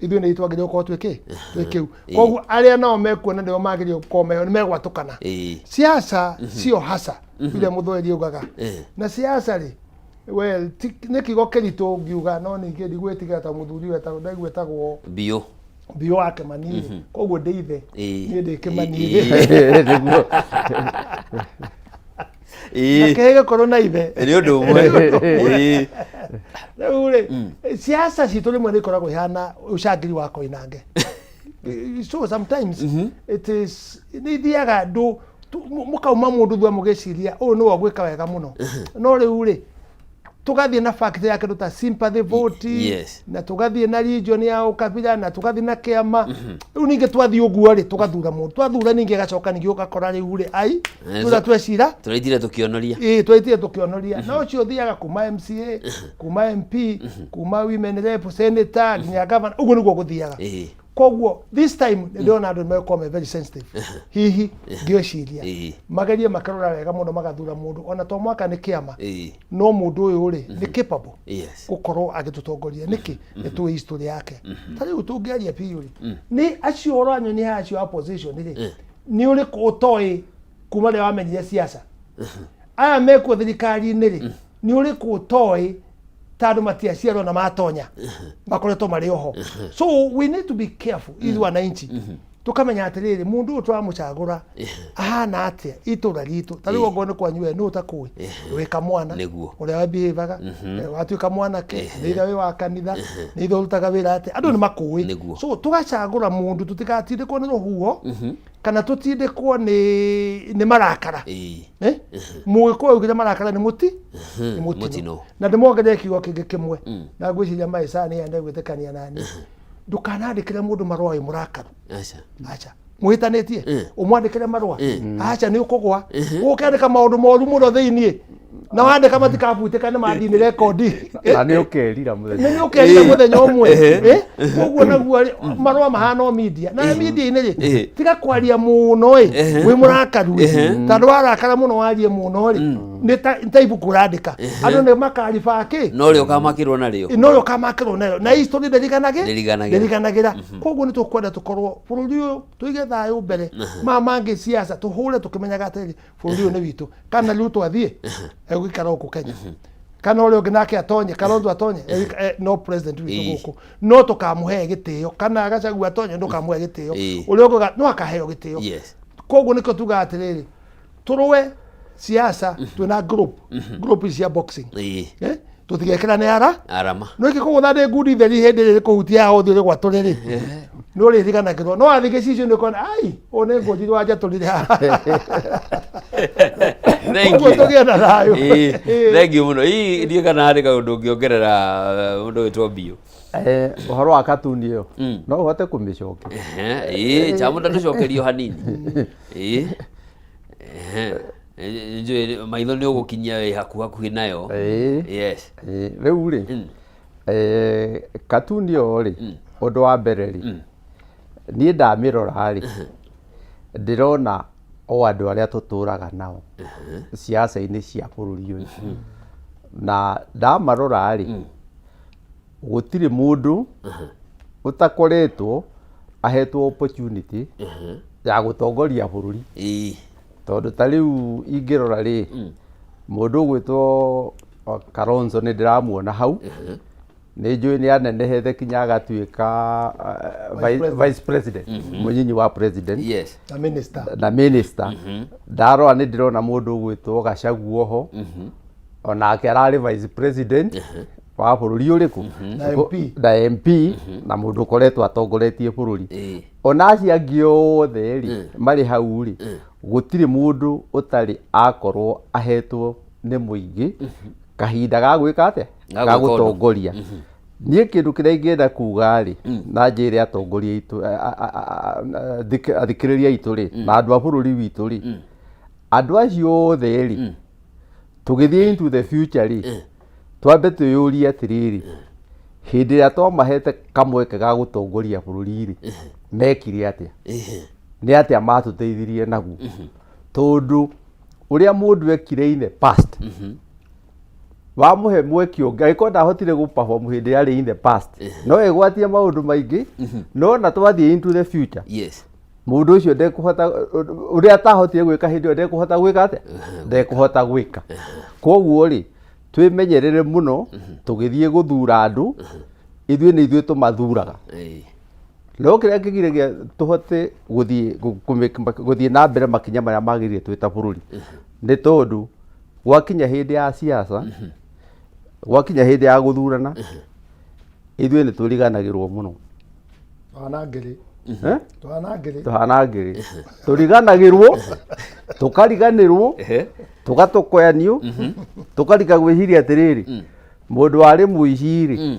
ithuĩ nĩ twagĩrĩirwo gũkorwo twĩ kĩ, twĩ kĩu. Koguo arĩa nao mekuona nĩo magĩrĩirwo gũkorwo meho nĩ megwatũkana. Siasa sio hasa iria mũthweri augaga. Na siasa rĩ, well, nĩ kiugo kĩritũ ngiuga, no ningĩ ndigwĩtigĩra ta mũthuri ũyũ ndaigua etagwo Biũ. Biũ wa Kĩmani rĩ, koguo ndĩ ithe. Niĩ ndĩ Kĩmani. Nĩguo. Na kĩhĩ gĩkorwo na ithe. Nĩ ũndũ ũmwe. Rĩu rĩ, siasa citũ rĩmwe nĩ ikoragwo ihana ũcangiri wa Koinange. So sometimes it is nĩ ithiaga ndũ mũkauma mũndũ thutha mũgĩciria ũyũ nĩwe ũgwĩka wega mũno, no rĩu rĩ, tũgathiĩ na fact ya kĩndũ ta sympathy vote, na tũgathiĩ na region ya ũkabira, na tũgathiĩ na kĩama. Rĩu ningĩ twathiĩ ũguo rĩ, tũgathura mũndũ, twathura ningĩ agacoka ningĩ ũgakora rĩu rĩ, ai, thutha twecira Tũraitire tũkĩonoria. Ĩĩ, twaitire tũkĩonoria. Na ũcio ũthiaga kuma MCA, kuma MP, kuma women rep, senator, nginya governor, ũguo nĩguo gũthiaga. Koguo this time nĩ ndĩrona andũ nĩmegũkorwo me very sensitive, hihi ngĩciria magerie makarora wega mũno magathura mũndũ, ona to mwaka nĩ kĩama, no mũndũ ũyũ rĩ, nĩ capable gũkorwo agĩtũtongoria. Nĩkĩ? Nĩ tũĩ history yake. Ta rĩu tũngĩaria biũ rĩ, nĩ acio ũranyonia acio a opposition rĩ, nĩ ũrĩkũ ũtoĩ kuma rĩrĩa wamenyire siasa? Aya mekuo thirikari-inĩ rĩ, nĩ ũrĩkũ ũtoĩ? Ta andũ matiaciarwo na matonya, makoretwo marĩ oho. So we need to be careful ithuĩ wananchi, tukamenya atĩrĩrĩ, mũndũ ũyũ tũramũcagũra ahana atĩa itũra ritũ? Ta rĩu okorwo nĩ kwanyu, we nũ ũtakũĩ wĩ kamwana? Ũrĩa wabihevaga watuĩka mwanake, nĩ ithe wĩ wa kanitha, nĩ ithe ũrutaga wĩra atĩa, andũ nĩ makũĩ. So tũgacagũra mũndũ, tũtigatindĩkwo nĩ rũhuho kana tũtindĩkwo nĩ marakara. Eh? Mũgĩkũyũ augire marakara nĩ mũti, nĩ mũtino. Mũtino. Na ndĩmongerere kiugo kĩngĩ kĩmwe, na ngwĩciria maica nĩ ende gwĩtĩkania nani: ndũkanandĩkĩre mũndũ marũa wĩ mũrakaru. Aca. Aca, mũhĩtanĩtie, ũmwandĩkĩre marũa, aca, nĩ ũkũgwa ũkĩandĩka maũndũ moru mũno thĩiniĩ, na wandĩka matikabutĩka, nĩ mathiĩ nĩ rekondi. Na nĩ ũkerira mũthenya. Nĩ ũkerira mũthenya ũmwe. Koguo naguo rĩ, marũa mahana o media na media-inĩ rĩ, tiga kwaria mũno ĩ wĩ mũrakaru ĩ, tondũ warakara mũno warie mũno rĩ, nĩ ta ibuku ũrandĩka, andũ nĩ makariba kĩ. No rĩo ũkamakĩrwo narĩo. No rĩo ũkamakĩrwo nayo, na history ndĩriganagĩ. Ndĩriganagĩra. Ndĩriganagĩra. Koguo nĩ tũkwenda tũkorwo bũrũri ũyũ, tũige thayũ mbere, ma mangĩ siasa tũhũre tũkĩmenyaga atĩrĩrĩ, bũrũri ũyũ nĩ witũ. Kana rĩu twathiĩ egũikara gũkũ Kenya, kana ũrĩa ũngĩ nake atonye, kana ũndũ atonye, no president witũ gũkũ no tũkamũhe gĩtĩo, kana Gachagua atonye ndũkamũhe gĩtĩo, ũrĩa ũngĩ no akaheo gĩtĩo. Koguo nĩkĩo tugaga atĩrĩrĩ, tũrũe siasa twĩna group ici cia boxing. Eh? Tũtigekĩrane ara Arama. No ĩngĩkũgũtha nĩ ngundi theri hĩndĩ ĩrĩa ĩkũhutia haha ũthiũ rĩgwatũre rĩ, nĩ ũrĩriganagĩrwo. No wathiĩ gĩcicio nĩ ũkona ai, ũyũ nĩ ngũnjiri wanjatũrire haha. Thank Ũguo you. tũgĩe na thayũ. Thank you mũno. Ii ndiũĩ kana harĩ kaũndũ ũngĩongerera, mũndũ wĩtwo Biũ. Ũhoro wa katuni ĩyo, no ũhote kũmĩcokia? Ĩĩ, chamũnda tũcokerio hanini. Ĩĩ. Ehe. Nĩnjũĩ maitho nĩ ũgũkinyia wĩ hakuhakuhĩ nayo. Yes. Rĩu rĩ, katuni ĩyo rĩ, ũndũ wa mbere rĩ, niĩ ndamĩrora rĩ, ndĩrona o andũ arĩa tũtũraga nao siasa-inĩ cia bũrũri ũyũ, na ndamarora rĩ, Gũtirĩ mũndũ ũtakoretwo ahetwo opportunity ya gũtongoria bũrũri. Tondũ ta rĩu ingĩrora rĩ, mũndũ ũgwĩtwo Kalonzo nĩ ndĩramuona hau, nĩ njũĩ nĩ anenehete kinya agatuĩka vice president, mũnyinyi wa president. Na minister. Na minister. Ndarora nĩ ndĩrona mũndũ ũgwĩtwo Gachagua ho, onake ararĩ vice president wa bũrũri ũrĩkũ. Na MP. Na MP, na mũndũ ũkoretwo atongoretie bũrũri. Ona acio angĩ othe rĩ marĩ hau rĩ, gũtirĩ mũndũ ũtarĩ akorwo ahetwo nĩ mũingĩ kahinda ga gwĩka atĩa? Ga Ga gwĩka ũndũ. gũtongoria. Niĩ kĩndũ kĩrĩa ingĩenda kuga rĩ, na njĩre atongoria aitũ, athikĩrĩria aitũ rĩ, na andũ a bũrũri witũ rĩ, andũ acio othe rĩ, tũgĩthiĩ into the future rĩ, twambe twĩyũrie atĩrĩrĩ, hĩndĩ ĩrĩa twamahete kamweke ga gũtongoria bũrũri rĩ, mekire atĩa? Nĩ atĩa matũteithirie naguo? Tondũ ũrĩa mũndũ ekire in the past, wamũhe mweke ũngĩ, angĩkorwo ndahotire gũ perform hĩndĩ ĩrĩa arĩ in the past, no egwatie maũndũ maingĩ. No na twathiĩ into the future, mũndũ ũcio ndekũhota ũrĩa atahotire gwĩka hĩndĩ ĩyo, ndekũhota gwĩka atĩa? Ndekũhota gwĩka. Koguo rĩ, twĩmenyerere mũno tũgĩthiĩ gũthura andũ. Ithuĩ nĩ ithuĩ tũmathuraga, no kĩrĩa kĩgiragia tũhote gũthiĩ gũthiĩ na mbere makinya marĩa magĩrĩire twĩ ta bũrũri nĩ tondũ gwakinya hĩndĩ ya siasa, gwakinya hĩndĩ ya gũthurana, ithuĩ nĩ tũriganagĩrwo mũno. Tũhana ngĩrĩ. Eh? Tũhana ngĩrĩ. Tũhana ngĩrĩ, tũriganagĩrwo, tũkariganĩrwo, tũgatũkoyanio, tũkarika gwĩciria atĩrĩrĩ, mũndũ warĩ mũici rĩ,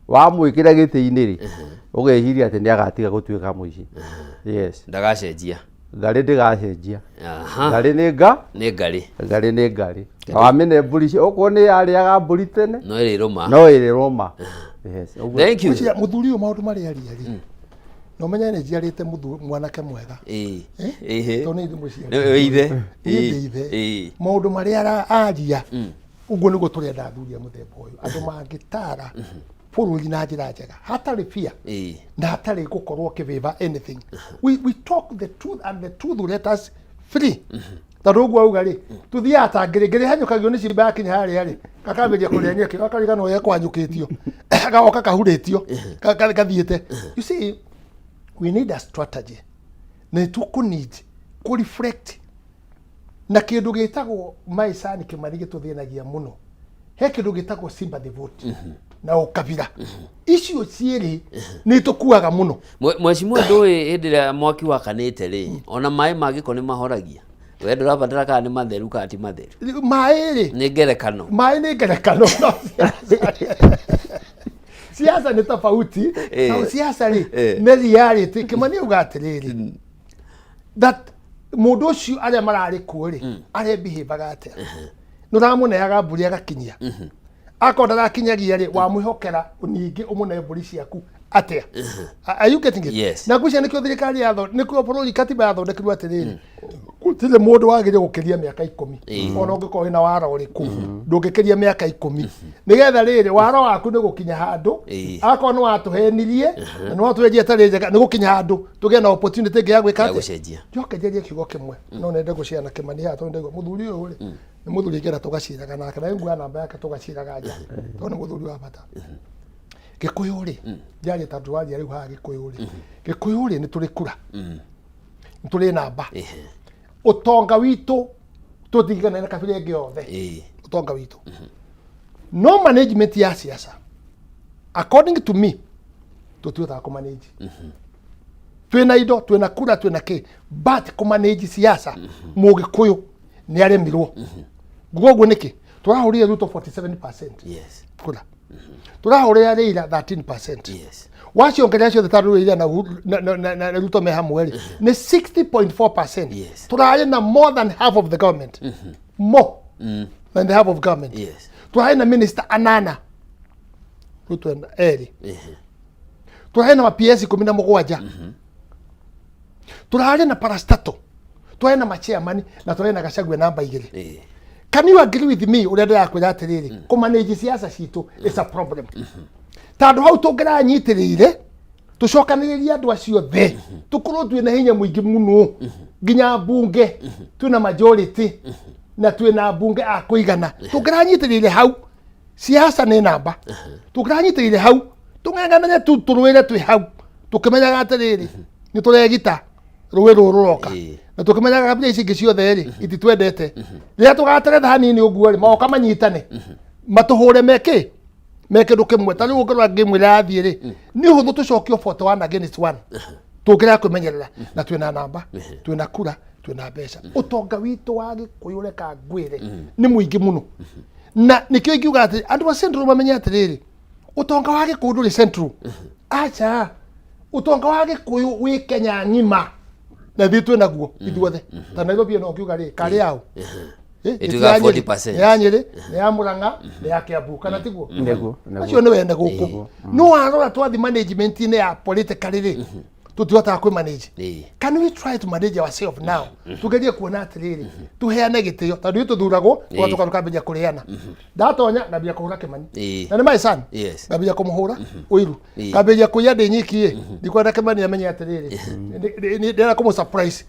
wamwĩkĩra gĩtĩ-inĩ rĩ, ũgeciria atĩ nĩ agatiga gũtuĩka mũici. Yes. Ndagacenjia. Ngarĩ ndĩgacenjia. Ngarĩ nĩ nga Nĩ ngarĩ. Ngarĩ nĩ ngarĩ. Wamĩne mbũri okorwo nĩ yarĩaga mbũri tene, no ĩrĩ rũma. No ĩrĩ rũma, yes. Thank you. Ngwĩciria mũthuri ũyũ maũndũ marĩa aria rĩ, na ũmenye nĩ njiarĩte mwanake mwega. Tondũ nĩ ithe mũciari. Nĩ ithe. Niĩ ndĩ ithe. Maũndũ marĩa aria, ũguo nĩguo tũrenda athuri a mũthemba ũyũ, andũ mangĩtara bũrũri na njĩra njega hatarĩ fear na hatarĩ gũkorwo ũkĩvĩva anything. We talk the truth and the truth will let us free. Tondũ ũguo auga rĩ, tũthiaga ta ngĩrĩ ngĩrĩ hanyũkagio nĩ cimba, yakinya harĩa rĩ, gakambĩrĩria kũrĩa nyeki, gakariganwo ũrĩa kwanyũkĩtio, gagoka kahurĩtio gathiĩte. You see, we need a strategy na nĩ need kũ reflect na kĩndũ gĩtagwo maicani. Kĩmani gĩtũthĩnagia mũno, he kĩndũ gĩtagwo sympathy vote na ũkabira, icio cierĩ nĩ tũkuaga mũno. Mheshimiwa, ndũĩ hĩndĩ ĩrĩa mwaki wakanĩte rĩ, ona maĩ ma gĩko nĩ mahoragia. We ndũrabatara kana nĩ matheru kana ti matheru. Maĩ rĩ, Nĩ ngerekano. Maĩ nĩ ngerekano, no siasa nĩ tofauti. Na siasa rĩ, nĩ reality. Kĩmani auga atĩrĩrĩ, that mũndũ ũcio arĩa mararĩ kuo rĩ, arĩa behavaga atĩa, nĩ ũramũneaga mbũri agakinyia, akorwo ndarakinyagia rĩ, wamwĩhokera ningĩ ũmũne mbũri ciaku atĩa? Are you getting it? Yes. Na ngwĩciria nĩkĩo thirikari yatho, nĩkĩo bũrũri katiba yathondekirwo atĩrĩrĩ, gũtirĩ mũndũ wagĩrĩire gũkĩria mĩaka 10. Ona ũngĩkorwo wĩna wara ũrĩkũ, ndũngĩkĩria mĩaka 10, nĩgetha rĩrĩ wara waku nĩ gũkinya handũ. Akorwo nĩ watũhenirie na nĩ watũhenjia ĩtarĩ njega, nĩ gũkinya handũ tũgĩe na opportunity ĩngĩ ya gwĩka Ya atĩa? gũcenjia. Njoke njarie kiugo kĩmwe no nende gũciana Kĩmani haha, tondũ ndaigua mũthuri ũyũ rĩ, nĩ mũthuri ingĩenda tũgaciraga nake, na nguoya namba yake tũgaciraga nja, tondũ nĩ mũthuri wa bata. Gĩkũyũ rĩ, njarie tondũ waria rĩu haha. Gĩkũyũ rĩ, Gĩkũyũ rĩ, nĩ tũrĩ kura, nĩ tũrĩ namba. Ũtonga witũ tũtingana na kabira ĩngĩ yothe. Ũtonga witũ no management ya siasa, according to me, tũtihotaga kũmanage. Twĩna indo, twĩna kura, twĩna kĩ, but kũmanage siasa, mũgĩkũyũ nĩ aremirwo. Nguga ũguo nĩkĩ? Tũrahũrire Ruto 47% kura, tũrahũrĩra Raila 13%. Waciongerera ciothe, ta Raila na Ruto me hamwe rĩ, nĩ 60.4%. Tũrarĩ na more than half of the government, more than the half of government. Tũrarĩ na minister anana, Ruto ena erĩ. Tũrarĩ na ma PS 17, tũrarĩ na parastatal, tũrarĩ na machairman, na tũrarĩ na Gachagua namba 2. Can you agree with me ũrĩa ndĩrakwĩra atĩrĩrĩ, kũmanage siasa citũ is a problem? Tondũ hau tũngĩranyitĩrĩire tũcokanĩrĩrie andũ acio othe, tũkorwo twĩna hinya mũingĩ mũno, nginya mbunge twĩna majority na twĩna mbunge a kũigana. Tũngĩranyitĩrĩire hau, siasa nĩ namba, tũngĩranyitĩrĩire hau tũng'eng'anane tu, tũrũĩre twĩ hau tũkĩmenyaga atĩrĩrĩ, nĩ tũregita rũĩ rũrũ rũroka, na tũkĩmenyaga kabira ici ingĩ ciothe rĩ ititwendete. Rĩrĩa tũgateretha hanini ũguo rĩ, magoka manyitane matũhũre mekĩ me kĩndũ kĩmwe. Ta rĩu ũngĩrora ngĩmwe ĩrathiĩ rĩ, nĩ ũhũthũ tũcokio 41 against 1 tũngĩrega kwĩmenyerera, na twĩna namba, twĩna kura, twĩna mbeca. Ũtonga witũ wa Gĩkũyũ, reka ngwĩre, nĩ mũingĩ mũno, na nĩkĩo ingiuga atĩ andũ a Central mamenye atĩrĩrĩ, ũtonga wa Gĩkũyũ ndũrĩ Central, aca, ũtonga wa Gĩkũyũ wĩ Kenya ng'ima, na ithuĩ twĩ naguo ithuothe. Ta Nairobi ĩno ũngiuga rĩ, karĩ yao? Ĩtuĩkaga 40%. Nĩ ya Nyĩrĩ, nĩ ya Mũrang'a, nĩ ya Kĩambu, kana tiguo? Nĩguo, nĩguo. Acio nĩ wene gũkũ. No warora twathi management-inĩ ya political rĩ, tũtihotaga kwĩ manage. Can we try to manage ourselves now? Tugerie kuona atĩrĩrĩ, tũheane gĩtĩo, tondũ ithuĩ tũthuragwo, tũgacoka tũkambĩrĩria kũrĩana. Ndatonya ngambia kũhũra Kĩmani, na nĩ my son, ngambia kũmũhũra ũiru, ngambĩrĩria kũiya ndĩ nyiki ĩ, ndikwenda Kĩmani amenye atĩrĩrĩ, ndĩrenda kũmũ surprise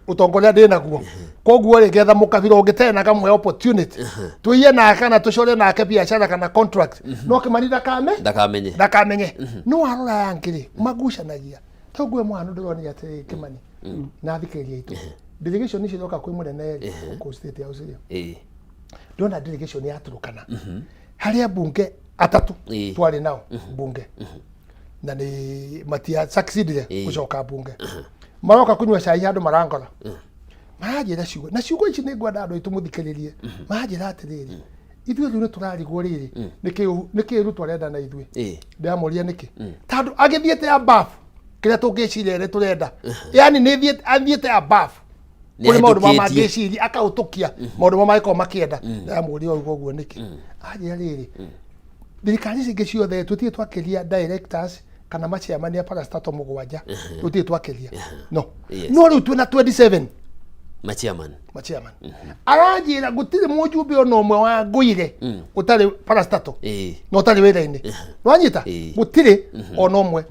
ũtonga ũrĩa ndĩ naguo. Koguo rĩ, ngetha mũkabira ũngĩ tena ngamũhe opportunity tũiye nake kana tũcore nake biacara kana contract, no Kĩmani ndakame ndakamenye. Ndakamenye. No warora yangĩ rĩ, magucanagia. Tũngue mwana ndĩronire atĩrĩrĩ, Kĩmani na athikĩrĩria aitũ, delegation icio iroka kwĩ mũnene rĩ, kũu State House rĩ, ndona delegation ya Turkana, harĩ ambunge atatũ twarĩ nao mbunge na nĩ matia succeedire gũcoka mbunge, maroka kunyua cai handũ, marangora, maranjĩra ciugo, na ciugo ici nĩ ngwenda andũ aitũ mũthikĩrĩrie. Maranjĩra atĩrĩrĩ, ithuĩ rĩu nĩ tũrarigwo rĩrĩ, nĩkĩ Ruto arenda na ithuĩ. Ndĩramũria nĩkĩ, tondũ agĩthiĩte above kĩrĩa tũngĩciria ĩrĩ tũrenda, yani nĩ athiĩte above Nĩ kũrĩ maũndũ ma ahĩtũkĩtie. mangĩciria, akahĩtũkia maũndũ ma mangĩkorwo makĩenda. Ndĩramũria ũguo ũguo nĩkĩ, anjĩra rĩrĩ, thirikari ici ingĩ ciothe tũtirĩ twakĩria directors kana machairman a parastatal 7, tũtirĩ twakĩria, no no rĩu twĩna 27 machairman. Machairman. Aranjĩra gũtirĩ mũjumbe ona ũmwe wa ngũire ũtarĩ parastatal na ũtarĩ wĩra-inĩ, wanyita, gũtirĩ ona ũmwe.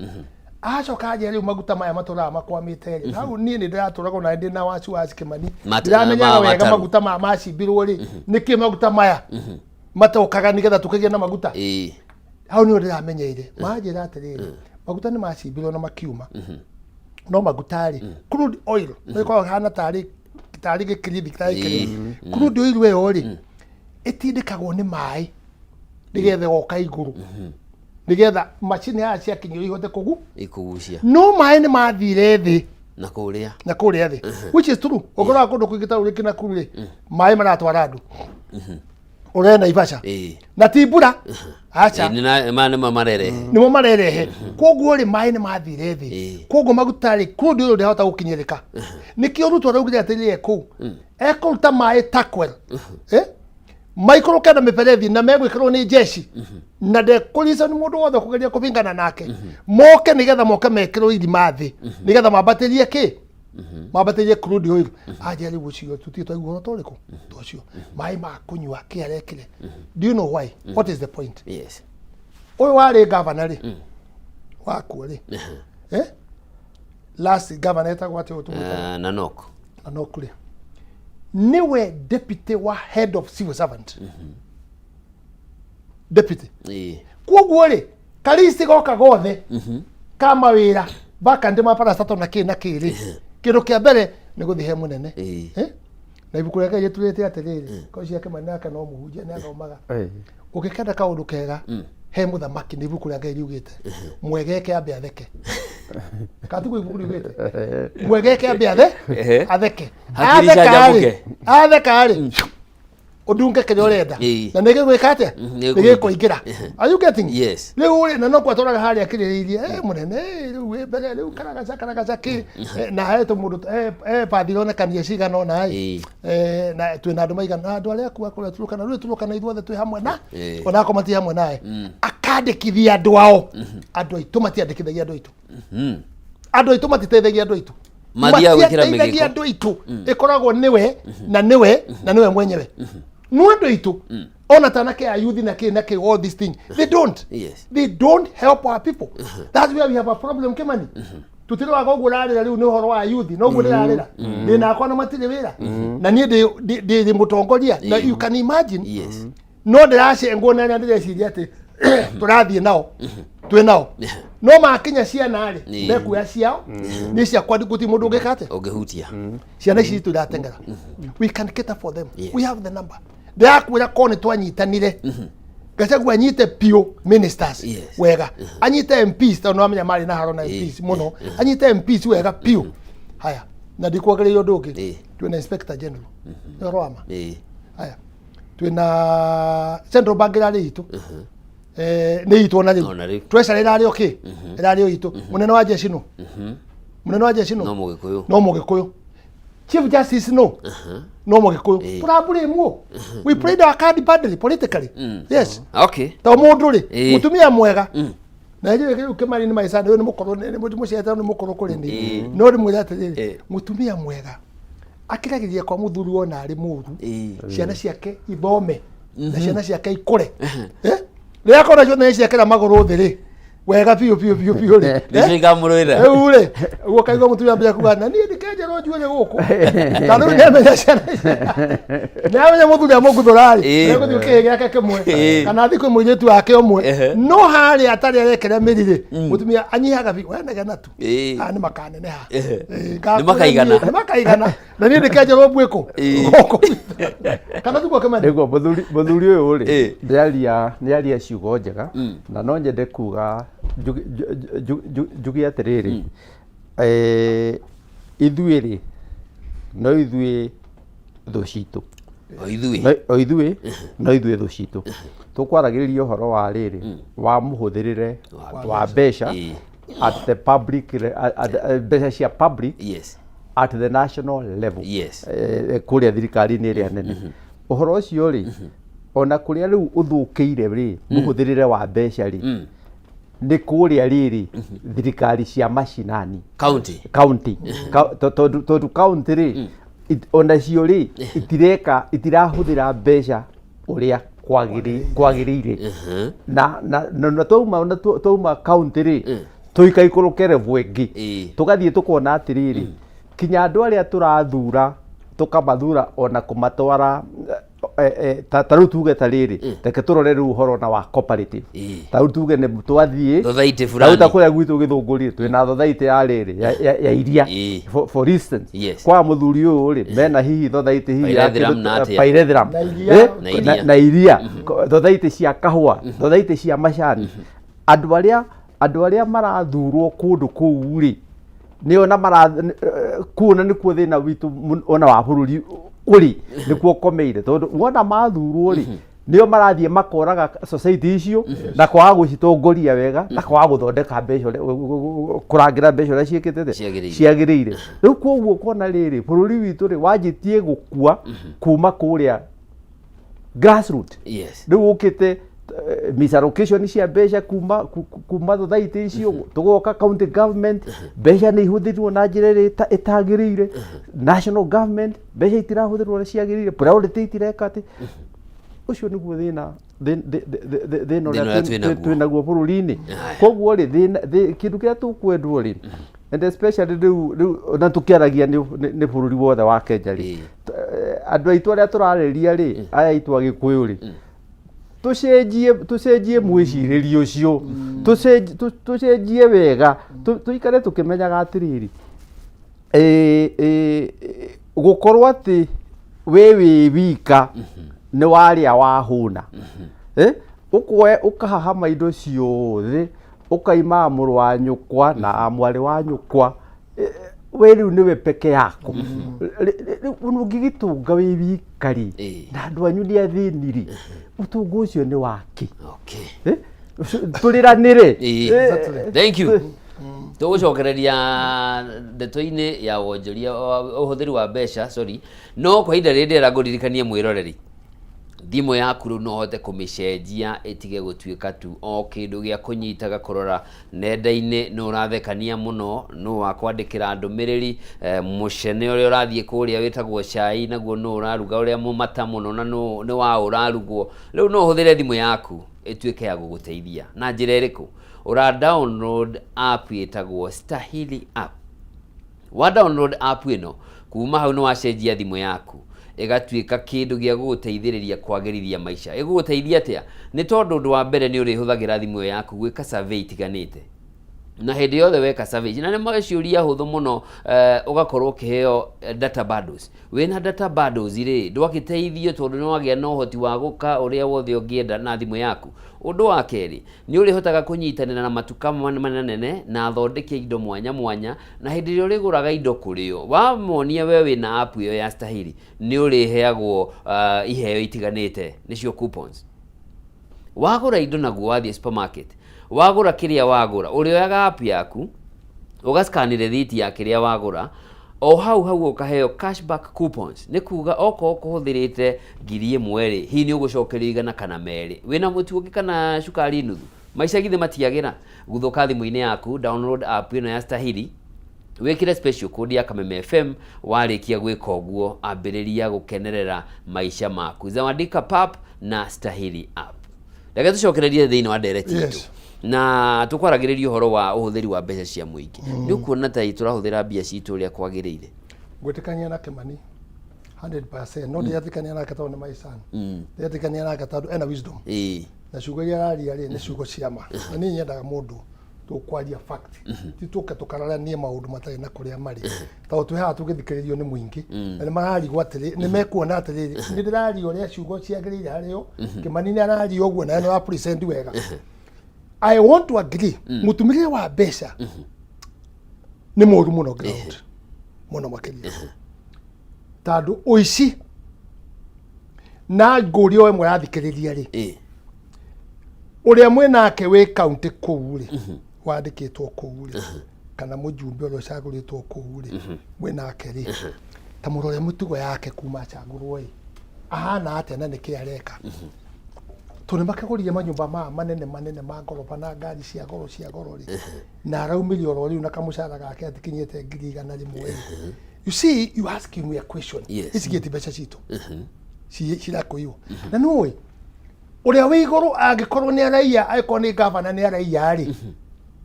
Acoka anjĩra rĩu maguta maya matũraga makwamĩte rĩ, hau niĩ nĩ ndĩratũraga ona ndĩ na wasiwasi, Kĩmani, ndĩramenyaga wega mataru. Maguta maya macimbirwo rĩ, nĩkĩ maguta maya matokaga nĩgetha tũkĩgĩe na maguta? Hau nĩho ndĩramenyeire. Manjĩra atĩrĩrĩ, maguta nĩ macimbirwo na makiuma, no maguta rĩ, crude oil nĩ ĩkoragwo ĩhana tarĩ tarĩ gĩkirithi, tarĩ kĩrĩa crude oil ĩyo rĩ, ĩtindĩkagwo nĩ maĩ nĩgetha ĩgoka igũrũ, nĩgetha macini haha ciakinyĩrwo ihote kũgu ikugucia. No maĩ nĩ mathire thĩ na kũrĩa. Na kũrĩa thĩ, which is true. Ũngĩrora kũndũ kũingĩ ta rũrĩkĩ na kuru rĩ, maĩ maratwara andũ ũrĩa Naivasha, na ti mbura, aca. Nĩ maya nĩmo marerehe. Nĩmo marerehe. Koguo rĩ, maĩ nĩ mathire thĩ, koguo maguta rĩ, crude oil ndĩhota gũkinyĩrĩka. Nĩkĩo Ruto araugire atĩrĩrĩ, kũu ekũruta maĩ Turkwel, eh? Maikũrũke na mĩberethi na megwĩkĩrwo nĩ jeshi, na ndekũrica nĩ mũndũ wothe kũgeria kũbingana nake, moke nĩgetha moke mekĩrwo irima thĩ nĩgetha mambatĩrie kĩ, mambatĩrie crude oil. Anja rĩu ũcio tũtirĩ twaigua ũhoro ta ũrĩkũ ta ũcio, maĩ ma kũnyua kĩ arekire? Do you know why? What is the point? Yes. Ũyũ warĩ gavana rĩ, wakuo rĩ, eh? Last governor etagwo atĩa ũyũ tũmwĩtaga? Nanok. Nanok rĩ, nĩwe deputy wa head of civil servant, deputy. Koguo rĩ, karisi goka gothe ka mawĩra vacant ma parastatal na kĩ na kĩ rĩ, kĩndũ kĩa mbere nĩ gũthiĩ he mũnene. Eh? Na ibuku rĩa Ngai rĩturĩte atĩrĩrĩ, ko ciake Kĩmani nake no mũhunjia nĩ athomaga, ũngĩkenda kaũndũ kega he mũthamaki, nĩ ibuku rĩa Ngai riugĩte mwegeke ambe atheke. Katiguo ibuku riugĩte? Mwegeke ambe athe atheke. Hakiri Atheka rĩ, icanjamũke. atheka rĩ, ũndunge kĩrĩa ũrenda na nĩ gĩgwĩka atĩa? Nĩ nĩ gĩkũingĩra. Are you getting? Yes. Rĩu rĩ, na no kwatũraga harĩa akĩrĩrĩirie, "Eh, mũnene, eh, rĩu wĩ mbere rĩu karagaca karagaca kĩ." Eh, na he tũmũndũ, he bathi ironekania cigana ũna ĩ. Eh, na twĩna andũ maigana na andũ arĩa akua kũrĩa Turukana, rĩu Turukana ithuothe twĩ hamwe na ona akorwo mati hamwe naye, akandĩkithia andũ ao. Andũ aitũ matiandĩkithagia andũ aitũ, andũ aitũ matiteithagia andũ aitũ. Mathiaga gwĩkĩra Matiateithagia mĩgĩko. andũ aitũ. Ĩkoragwo nĩwe na nĩwe na nĩwe mwenyewe, no andũ aitũ Ona tanake a youth na kĩ na kĩ, all these things they don't. They don't help our people. That's where we have a problem, Kimani. Tutiroraga ũguo ũrarĩra rĩu nĩ ũhoro wa youth, no ũguo ndĩrarĩra ndĩ nakwa na matirĩ wĩra na niĩ ndĩ mũtongoria na you can imagine. No ndĩracengwo na arĩa ndĩreciria atĩ tũrathiĩ nao, twĩ nao, no makinya ciana rĩ, mekuoya ciao nĩ ciakwa, gũtirĩ mũndũ ũngĩka atĩa. Ũngĩhutia. Ciana ici citũ irateng'era, we can cater for them. We have the number. Ndĩrakwĩra ko nĩ twanyitanire, Gachagua anyite piũ ministers wega, anyite MPs, tondũ nĩwamenya marĩ na haro na MPs mũno, anyite MPs wega piũ. Haya, na ndikuongereire ũndũ ũngĩ, twĩna inspector general nĩ ũhoro wa ma. Haya, twĩna central bank ĩrarĩ itũ. Nĩ itũ ona rĩu. Ona rĩu. Treasury ĩrarĩ o kĩ, ĩrarĩ o itũ. Mũnene wa jeshi no, mũnene wa jeshi no. No mũgĩkũyũ. No mũgĩkũyũ. Chief justice no mũgĩkũyũ. Tũrambũrĩmwo, we played our card badly politically, yes. To mũndũ rĩ, mũtumia mwega na njũĩ rĩu Kĩmani nĩ maica nĩ mũkũrũ, nĩ mũciete, nĩ mũkũrũ kũrĩ niĩ. No ndĩmwĩre atĩrĩrĩ, mũtumia mwega akiragĩria kwa mũthuri wona arĩ mũru, ciana ciake ithome na ciana ciake ikũre. Eh? Rĩrĩa akona ciothe nĩ ciekĩra magũrũ thĩ rĩ, wega biũ biũ biũ biũ rĩ. Nĩcio ikamũrũĩra. Rĩu rĩ, ũguo kaigua mũtumia ambia kuga na niĩ ndikenjerwo njuĩrĩ gũkũ, ta rĩu nĩamenya ciana ici, nĩamenya mũthuri amũguthũra rĩ, nĩegũthiĩ kĩhĩ gĩake kĩmwe kana athiĩ kwĩ mũirĩtu wake ũmwe. No harĩa atarĩ arekera mĩri rĩ, mũtumia anyihaga biũ, wenegena tu. Aya nĩ makaneneha. Nĩ makaigana. Nĩ makaigana na niĩ ndikenjerwo mbuĩkũ gũkũ, kana tiguo, Kĩmani? Nĩguo mũthuri ũyũ rĩ, nĩaria ciugo njega, na no nyende kuga njuge atĩrĩrĩ, ithuĩ rĩ, no ithuĩ thũ citũ. O ithuĩ. O ithuĩ no ithuĩ thũ citũ. Tũkwaragĩrĩria ũhoro wa rĩrĩ, wa mũhũthĩrĩre wa mbeca at the public mbeca cia public at the national level. Kũrĩa thirikari-inĩ ĩrĩa nene, ũhoro ũcio rĩ, ona kũrĩa rĩu ũthũkĩire rĩ, mũhũthĩrĩre wa mbeca rĩ, nĩ kũrĩa rĩrĩ thirikari cia macinani. County. County. Tondũ county rĩ, onacio rĩ, itireka, itirahũthĩra mbeca ũrĩa kwagĩrĩire. Na twauma, ona twauma county rĩ, tũikaikũrũke level ĩngĩ, tũgathiĩ tũkona atĩrĩrĩ, kinya andũ arĩa tũrathura, tũkamathura ona kũmatwara ta rĩu tuge ta rĩrĩ, reke tũrore rĩu ũhoro na wa cooperative. Ta rĩu tuge nĩ twathiĩ Thothaitĩ ta rĩu fulani. Ta kũrĩa gwitũ Gĩthũngũri twĩna thothaitĩ ya rĩrĩ ya iria, for instance. Kwa mũthuri ũyũ rĩ, mena hihi thothaitĩ hihi ya Pyrethrum kĩndũ na atĩa? pyrethrum. Na iria. Na iria. Na iria. Thothaitĩ cia kahũa, thothaitĩ cia macani. Andũ arĩa marathurwo kũndũ kũu rĩ, nĩo na mara kuo, na nĩkuo thĩna witũ ona wa bũrũri ũrĩ, nĩkuo ũkomeire, tondũ wona mathurwo rĩ, nĩo marathiĩ makoraga society icio na kwaga gũcitongoria wega na kwaga gũthondeka mbeca kũrangĩra mbeca ũrĩa ciĩkĩte atĩa? Ciagĩrĩire. Ciagĩrĩire. Rĩu koguo ũkona rĩrĩ, bũrũri witũ rĩ, wanjĩtie gũkua kuma kũrĩa grassroot. Rĩu ũkĩte misallocation cia mbeca kuma thothaitĩ icio, tũgoka county government, mbeca nĩ ihũthĩrwo na njĩra ĩrĩa ĩtagĩrĩire. National government, mbeca itirahũthĩrwo ũrĩa ciagĩrĩire, priority itireka atĩ. Ũcio nĩguo thĩna thĩna Thĩna ũrĩa ũrĩa twĩnaguo. Twĩnaguo bũrũri-inĩ. Koguo rĩ, kĩndũ kĩrĩa tũkwendwo rĩ, and especially rĩu na tũkĩaragia nĩ bũrũri wothe wa Kenya rĩ, andũ aitũ arĩa tũrarĩria rĩ, aya aitũ Agĩkũyũ rĩ, tũcenjie mwĩcirĩrie ũcio, tũcenjie wega, tũikare tũkĩmenyaga atĩrĩrĩ, gũkorwo atĩ we wĩ wika nĩ warĩa wahũna. Eh? Ũkoe ũkahahama indo ciothe, ũkaima mũrũ wa nyũkwa na mwarĩ wa nyũkwa. We rĩu nĩwe peke yako. Rĩu ũngĩgĩtũnga wĩ wika rĩ, na andũ anyu nĩ athĩni rĩ, ũtonga ũcio nĩ wake? Eh? Tũrĩranĩre. Thank you. Tũgũcokereria ndeto-inĩ ya wonjoria, ũhũthĩri wa mbeca, sorry, no kwa ihinda rĩrĩ ndĩrenda ngũririkanie mwĩroreri. Thimũ yaku rĩu no ũhote kũmĩcenjia ĩtige gũtuĩka tu o kĩndũ gĩa kũnyitaga kũrora nenda-inĩ, nũ ũrathekania mũno, nũ wakwandĩkĩra ndũmĩrĩri, mũcene ũrĩa ũrathiĩ kũrĩa wĩtagwo cai naguo nũ ũraruga ũrĩa mũmata mũno na nũ nĩ waũ ũrarugwo. Rĩu no ũhũthĩre thimũ yaku ĩtuĩke ya gũgũteithia. Na njĩra ĩrĩkũ? Ũra download app ĩtagwo Stahili app. Wa download app ĩno, kuma hau nĩ wacenjia thimũ yaku ĩgatuĩka kĩndũ gĩa gũgũteithĩrĩria kwagĩrithia maica. Ĩgũgũteithia atĩa? Nĩ tondũ ũndũ wa mbere nĩ ũrĩhũthagĩra thimũ ĩyo yaku gwĩka survey itiganĩte. Na hĩndĩ yothe weka survey, na nĩ ciũria hũthũ mũno, ũgakorwo ũkĩheo data bundles. Wĩna data bundles rĩ, ndwagĩteithio tondũ nĩ wagĩa na ũhoti wa gũka ũrĩa wothe ũngĩenda na thimũ yaku. Ũndũ wa kerĩ, Nĩ ũrĩhotaga kũnyitanĩra na matuka manene na athondeki a indo mwanya mwanya, na hĩndĩ ĩrĩa ũrĩgũraga indo kũrĩ o, wamonia we wĩna app ĩyo ya Stahili, nĩ ũrĩheagwo iheo itiganĩte, nĩcio coupons. Wagũra indo naguo wathiĩ supermarket, wagũra kĩrĩa wagũra, ũrĩoyaga app yaku, ũga scan rĩthiti ya kĩrĩa wagũra, o hau hau ũkaheo cashback coupons. Nĩ kuga okorwo ũkũhũthĩrĩte 1000 rĩ, hihi nĩ ũgũcokerio 100 kana 2. Wĩna mũtu ũngĩ kana cukari nuthu? Maica githĩ matiagĩra? Guthũka thimũ-inĩ yaku, download app ĩno ya Stahili, wĩkĩre special code ya Kameme FM, warĩkia gwĩka ũguo ambĩrĩria gũkenerera maica maku. Zawadika Pap na Stahili app. Reke tũcokererie thĩinĩ wa ndereti itũ. Na tũkwaragĩrĩria ũhoro wa ũhũthĩri wa mbeca cia mũingĩ. Nĩ ũkuona ta tũrahũthĩra mbia citũ ũrĩa kwagĩrĩire? Ngwĩtĩkania na Kĩmani 100%, no ndiretĩkania nake tondũ nĩ my son. Ndiretĩkania nake tondũ ena wisdom. Na ciugo iria araria rĩ nĩ ciugo cia ma. Na niĩ nyendaga mũndũ tũkwaria fact, ti tũke tũkararanie maũndũ matarĩ na kũrĩa marĩ. Tondũ twĩ haha tũgĩthikĩrĩrio nĩ mũingĩ na nĩ mararigwo atĩrĩ, nĩ mekuona atĩrĩrĩ, nĩ ndĩraria ũrĩa ciugo ciagĩrĩire harĩo, Kĩmani nĩ araria ũguo na nĩ wa present wega. I want to agree, mũtũmĩrĩre wa mbeca nĩ mũru mũno ground, mũno makĩria, tondũ ũici na ngũria o ĩmwe yathikĩrĩria rĩ, ũrĩa mwĩ nake wĩ kaunti kũu rĩ, wandĩkĩtwo kũu rĩ, kana mũjumbe ũrĩa ũcagũrĩtwo kũu rĩ, mwĩ nake rĩ, ta mũrore mũtugo yake kuma acagũrwo ĩ, ahana atĩa na nĩkĩ areka? Tondũ nĩmakĩgũrire manyũmba maya manene manene ma ngoroba na ngari cia goro cia goro rĩ, na araumĩria oro rĩu na kamũcara gake atikinyĩte 100,000 rĩ. You see, you asking me a question. Ici gĩti mbeca citũ cirakũiywo na nũĩ ũrĩa wĩ igũrũ angĩkorwo nĩ araiya, angĩkorwo nĩ gavana nĩ araiya rĩ,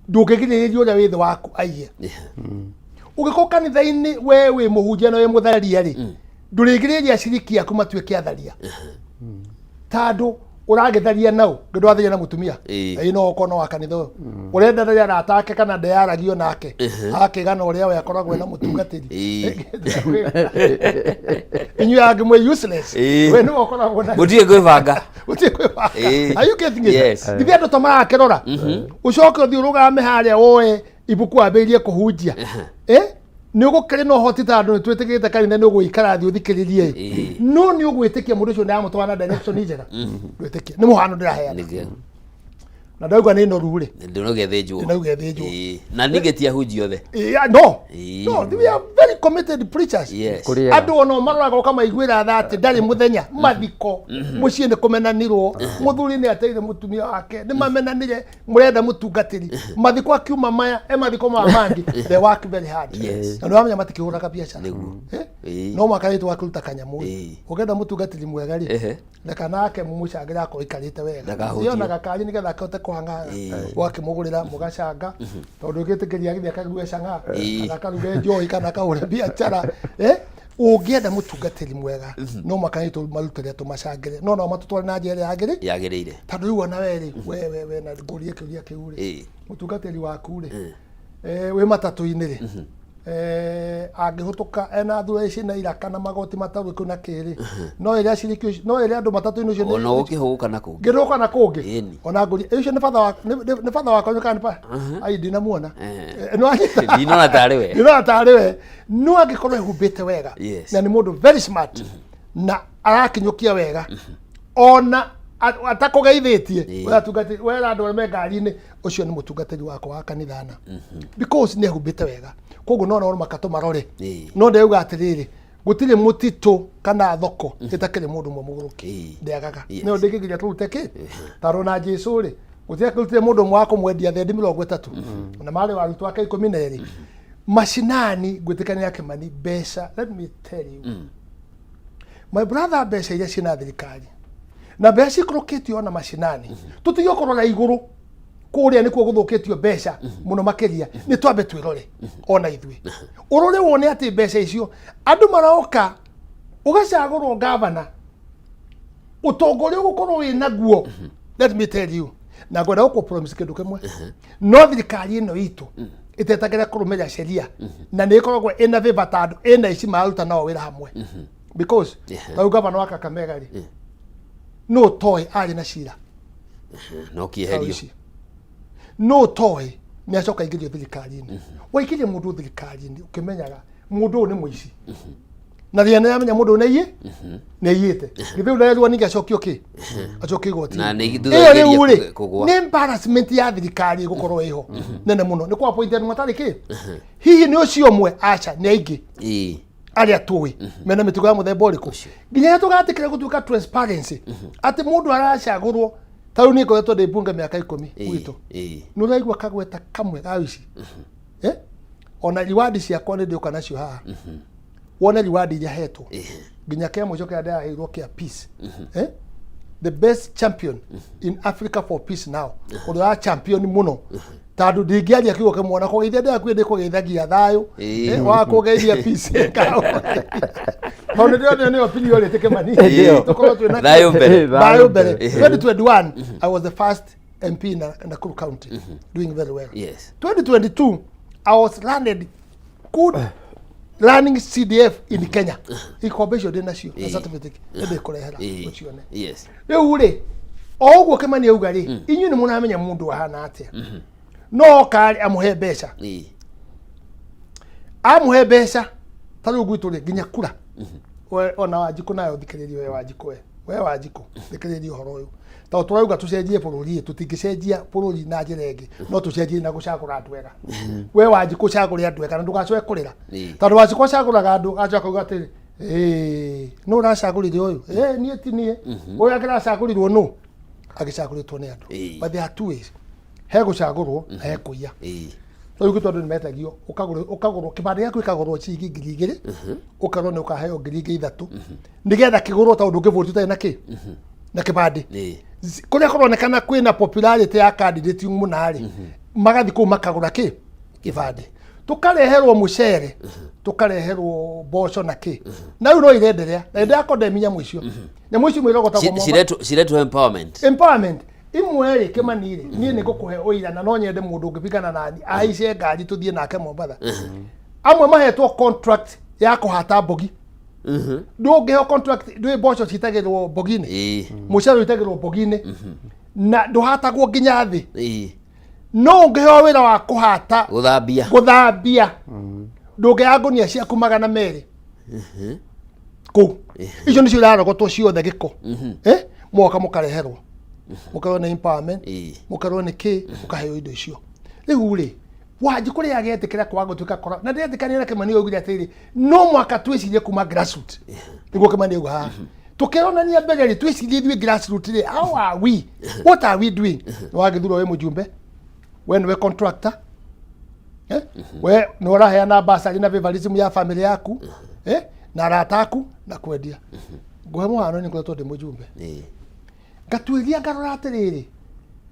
ndũngĩgirĩrĩria ũrĩa wĩ thĩ waku aiye. Ũngĩkorwo kanitha-inĩ we wĩ mũhunjia na wĩ mũtharia rĩ, ndũrĩgirĩrĩria aciriki aku matuĩke atharia, tondũ ũragĩtharia nau ndwatharia na mũtumia. Ĩĩ no okorwo no wa kanitha ũyũ ũrenda tharia arata ake kana ndeyaragio nake akĩgana ũrĩa we akoragwo ena mũtungatĩri, inyuĩ angĩ mwĩ useless. We nĩwe ũkoragwo na Gũtirĩ kwĩbanga. Gũtirĩ kwĩbanga. Are you getting it? Yes. Githĩ andũ to marakĩrora, ũcoke ũthiĩ ũrũgame harĩa woe ibuku wambĩrĩrie kũhunjia, eh nĩ ũgũkĩrĩ na ũhoti ta andũ nĩ twĩtĩkĩrĩte kanitha nĩ ũgũikara thĩ ũthikĩrĩrie, no nĩ ũgwĩtĩkia mũndũ ũcio nĩ aramũtwara na direction njega? Ndwĩtĩkia. Nĩ mũhano ndĩraheana. Na ndauga nĩ noru rĩ. Ndũnauga ĩthĩnjwo. Ndinauga ĩthĩnjwo. Na ningĩ ti ahunjia othe. Yeah, no. No, we are very committed preachers. Kũrĩ ega. Andũ ona maroraga ũkamaiguĩra tha atĩ ndarĩ mũthenya mathiko mũciĩ nĩ kũmenanirwo, mũthuri nĩ ateire mũtumia wake, nĩ mamenanire, mũrenda mũtungatĩri mathiko akiuma maya e mathiko maya mangĩ. They work very hard. Na nĩ wamenya matikĩhũraga biacara. Eh? No mwaka rĩ twakĩruta kanyamũ rĩ, ũngĩenda mũtungatĩri mwega rĩ, reka nake mũmũcangĩre akorwo aikarĩte wega. Ndakahũtio. Ĩyo na gakari nĩgetha akĩhote kũhang'anga, ũgakĩmũgũrĩra mũgacanga, tondũ ũngĩtĩkĩria agĩthiĩ akaruge cang'aa kana akaruge njohi kana akahũre biacara, eh? Ũngĩenda mũtungatĩri mwega no mũhaka nĩ tũmarutĩre tũmacangĩre, no no matũtware na njĩra ĩrĩa yagĩrĩ yagĩrĩire. Tondũ rĩu ona we rĩ, we na ngũrie kĩũria kĩu rĩ, mũtungatĩri waku rĩ, wĩ matatũ-inĩ rĩ, angĩhũtũka ena thura ici na iraka na magoti matarũku na kĩrĩ, no ĩrĩa aciriki ũcio, no ĩrĩa andũ matatũ-inĩ ũcio Ona ũkĩhũgũka na kũngĩ. Ngĩrũka na kũngĩ. Ona ngũria ũcio nĩ batha wa nĩ batha wakwa kana nĩ ai ndinamuona. Nĩ wanyita? Ndinona tarĩ we. Ndinona tarĩ we. No angĩkorwo ehumbĩte wega na nĩ mũndũ very smart na arakinyũkia wega ona atakũgeithĩtie, we atungatĩri, wera andũ arĩa me ngari-inĩ, ũcio nĩ mũtungatĩri wakwa wa kanitha na because nĩ ehumbĩte wega, koguo no no maka tũmarore. No ndĩrauga atĩrĩrĩ, Gũtirĩ mũtitũ kana thoko ĩtakĩrĩ mũndũ ũmwe mũgũrũki. Ndĩagaga. Nĩyo ndĩngĩgiria tũrute kĩ tondũ na Jesu rĩ, gũtirĩ akĩrutire mũndũ ũmwe wa kũmwendia thendi 30 na marĩ arutwo ake 12 macinani. Ngwĩtĩkania Kĩmani, mbeca, let me tell you, my brother, mbeca iria ciĩna thirikari na mbeca cikũrũkĩtio ona macinani, tũtige kũrora igũrũ kũrĩa nĩkuo gũthũkĩtio mbeca mũno makĩria. Nĩ twambe twĩrore ona ithuĩ, ũrore wone atĩ mbeca icio andũ maroka ũgacagũrwo gavana, ũtonga ũrĩa ũgũkorwo wĩ naguo. Let me tell you, na ngwenda gũkũ promise kĩndũ kĩmwe, no thirikari ĩno itũ ĩtetagĩra kũrũmĩrĩra sheria na nĩ ĩkoragwo ĩna favor ta andũ ĩna ici mararuta nao wĩra hamwe, because tarĩu gavana wa Kakamega rĩ, no toĩ arĩ na cira. No kĩeherio. No toĩ nĩ acoka aingĩrio thirikari-inĩ. Waingĩria mũndũ thirikari-inĩ ũkĩmenyaga mũndũ ũyũ nĩ mũici, na thĩna nĩ amenya mũndũ ũyũ nĩ nĩ aiyĩte, githĩ ũrerwo ningĩ acokio kĩ, acokio igoti? Na nĩ thutha Ĩyo igeria rĩu rĩ, kũgwa. Nĩ embarrassment ya thirikari ĩgũkorwo ĩho nene mũno, nĩ kwa appoint andũ matarĩ kĩ. Hihi nĩ ũcio ũmwe? Aca, nĩ aingĩ arĩa tũĩ mena mĩtugo ya mũthemba ũrĩkũ, nginya rĩrĩa tũgatĩkĩra gũtuĩka transparency atĩ mũndũ aracagũrwo. Ta rĩu niĩ ngoretwo ndĩ mbunge mĩaka 10 gwitũ, nĩ ũraigua kagweta kamwe ga ũici? Eh? Ona reward ciakwa nĩ ndĩũka nacio haha wone reward iria hetwo, nginya kĩa mũico kĩrĩa ndĩraheirwo kĩa peace, eh? The best champion in Africa for peace now, ũrĩa wa champion mũno, tondũ ndingĩaria kiugo kĩmwe ona kũgeithia ndĩrakuĩ ndĩ kũgeithagia thayũ. Wa kũgeithia peace, tondũ ndĩronio nĩyo priority. Kĩmani, tũkorwo twĩna Thayũ mbere. Thayũ mbere. 2021 I was the first MP in Nakuru County, doing very well. 2022 I was learned good learning CDF in Kenya. Ikombe icio ndĩ nacio na certificate nĩ ndĩkũrehera ũcione. Rĩu rĩ, o ũguo Kĩmani auga rĩ, inyuĩ nĩ mũramenya mũndũ ahana atĩa. No oka rĩ, amũhe mbeca, amũhe mbeca, ta rĩu gwitũ rĩ, nginya kura. We, ona Wanjikũ nayo thikĩrĩria, we Wanjikũ, we Wanjikũ, thikĩrĩria ũhoro ũyũ, tondũ tũrauga tũcenjie bũrũri ĩ, tũtingĩcenjia bũrũri na njĩra ĩngĩ, no tũcenjie na gũcagũra andũ ega. We Wanjikũ, cagũre andũ ega na ndũgacoke kũrĩra, tondũ Wanjikũ acagũraga andũ, agacoka kuga atĩrĩ, "Ĩĩ, nũ ũracagũrire ũyũ? Ĩĩ, niĩ ti niĩ, ũyũ angĩracagũrirwo nũ?" Agĩcagũrĩtwo nĩ andũ. But there are two ways: he gũcagũrwo na he kũiya. Rĩu gwitũ andũ nĩ metagio, ũkagũrwo ũkagũrwo kĩbandĩ gĩaku, gĩkagũrwo ciringi 2000, ũkerwo nĩ ũkaheo 3000 nĩgetha kĩgũrwo, tondũ ndũngĩvũti ũtarĩ na kĩ na kĩbandĩ. Kũrĩa kũronekana kwĩna popularity ya candidate mũna rĩ, magathiĩ kũu makagũra kĩ kĩbandĩ, tũkareherwo mũcere, tũkareherwo mboco na kĩ, na rĩu no irenderea na nĩndĩrakondemi nyamũ icio, nyamũ icio imwe irogotagwo Ciretwo empowerment. Empowerment imwe rĩ, Kĩmani rĩ, niĩ nĩ ngũkũhe ũira na no nyende mũndũ ũngĩbingana nani ahaice ngari tũthiĩ nake Mombatha. Amwe mahetwo contract ya kũhata mbogi. Ndũngĩheo contract, ndũĩ mboco citagĩrwo mbogi-inĩ, mũcere ũitagĩrwo mbogi-inĩ na ndũhatagwo nginya thĩ. No ũngĩheo wĩra wa kũhata, gũthambia, gũthambia, ndũngĩoya ngũnia ciaku 200 kũu, icio nĩcio irarogotwo ciothe gĩko. Eh, moka mũkareherwo, mũkerwo nĩ empowerment, mũkerwo nĩ kĩ, mũkaheo indo icio. Rĩu rĩ, Wanjikũ rĩ, agetĩkĩra kwaga gũtuĩka kora na ndetĩkania na Kĩmani oigire atĩrĩ, no mwaka twĩcirie kuma grassroot. Nĩguo Kĩmani auga haha tũkĩronania mbere rĩ, twĩcirie ithuĩ grassroot rĩ, how are we, what are we doing? Nĩ wagĩthurwo wĩ mũjumbe, we nĩwe contractor, eh? We nĩ ũraheana basarĩ na favorism ya family yaku, eh? Na arata aku na kwendia. Ngũhe mũhano, nĩ ngoretwo ndĩ mũjumbe, ngatuĩria, ngarora atĩrĩrĩ,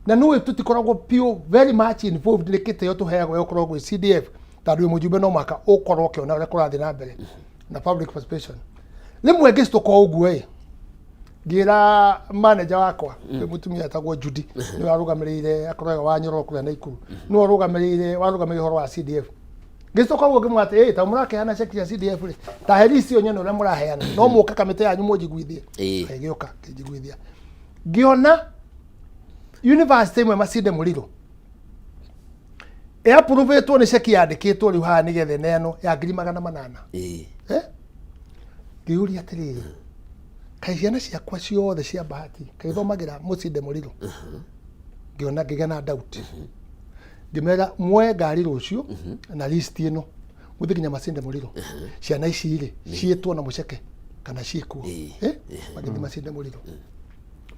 na nĩũĩ tũtikoragwo piũ very much involved nĩ kĩtĩo tũheagwo gĩa gũkorwo gwĩ CDF, tondũ wĩ mũjumbe no mũhaka ũkorwo ũkĩona ũrĩa kũrathiĩ na mbere na public participation. Rĩmwe ngĩcitũka ũguo ĩ, ngĩra manager wakwa, mm. mũtumia etagwo Judy, nĩwe arũgamĩrĩire, akoragwo wa Nyororo kũrĩa Naikuru, nĩwe ũrũgamĩrĩire, warũgamĩrĩire ũhoro wa CDF. Ngĩcoka ũguo ngĩmwĩra atĩ, "Ĩ, ta mũrakeana ceki cia CDF rĩ, ta he list ĩyo nyone ũrĩa mũraheana, no mũke kamĩtĩ yanyu mũnjiguithie." Ĩgĩũka kĩnjiguithia, ngĩona university ĩmwe Masinde Muliro ĩapuruvĩtwo nĩ ceki yandĩkĩtwo rĩu haha nĩgetha ĩneanwo ya 800,000. Eh? Ngĩyũria atĩrĩrĩ, kaĩ ciana ciakwa ciothe cia Bahati kaĩ ithomagĩra Mũcinde Mũriro? Ngĩona ngĩgĩa na doubt, ngĩmera muoe ngari rũciũ na list ĩno, Mũthiĩ nginya Masinde Muliro. Ciana ici rĩ, ciĩtwo na mũceke kana ciĩkuo. Eh? Magĩthiĩ Masinde Muliro.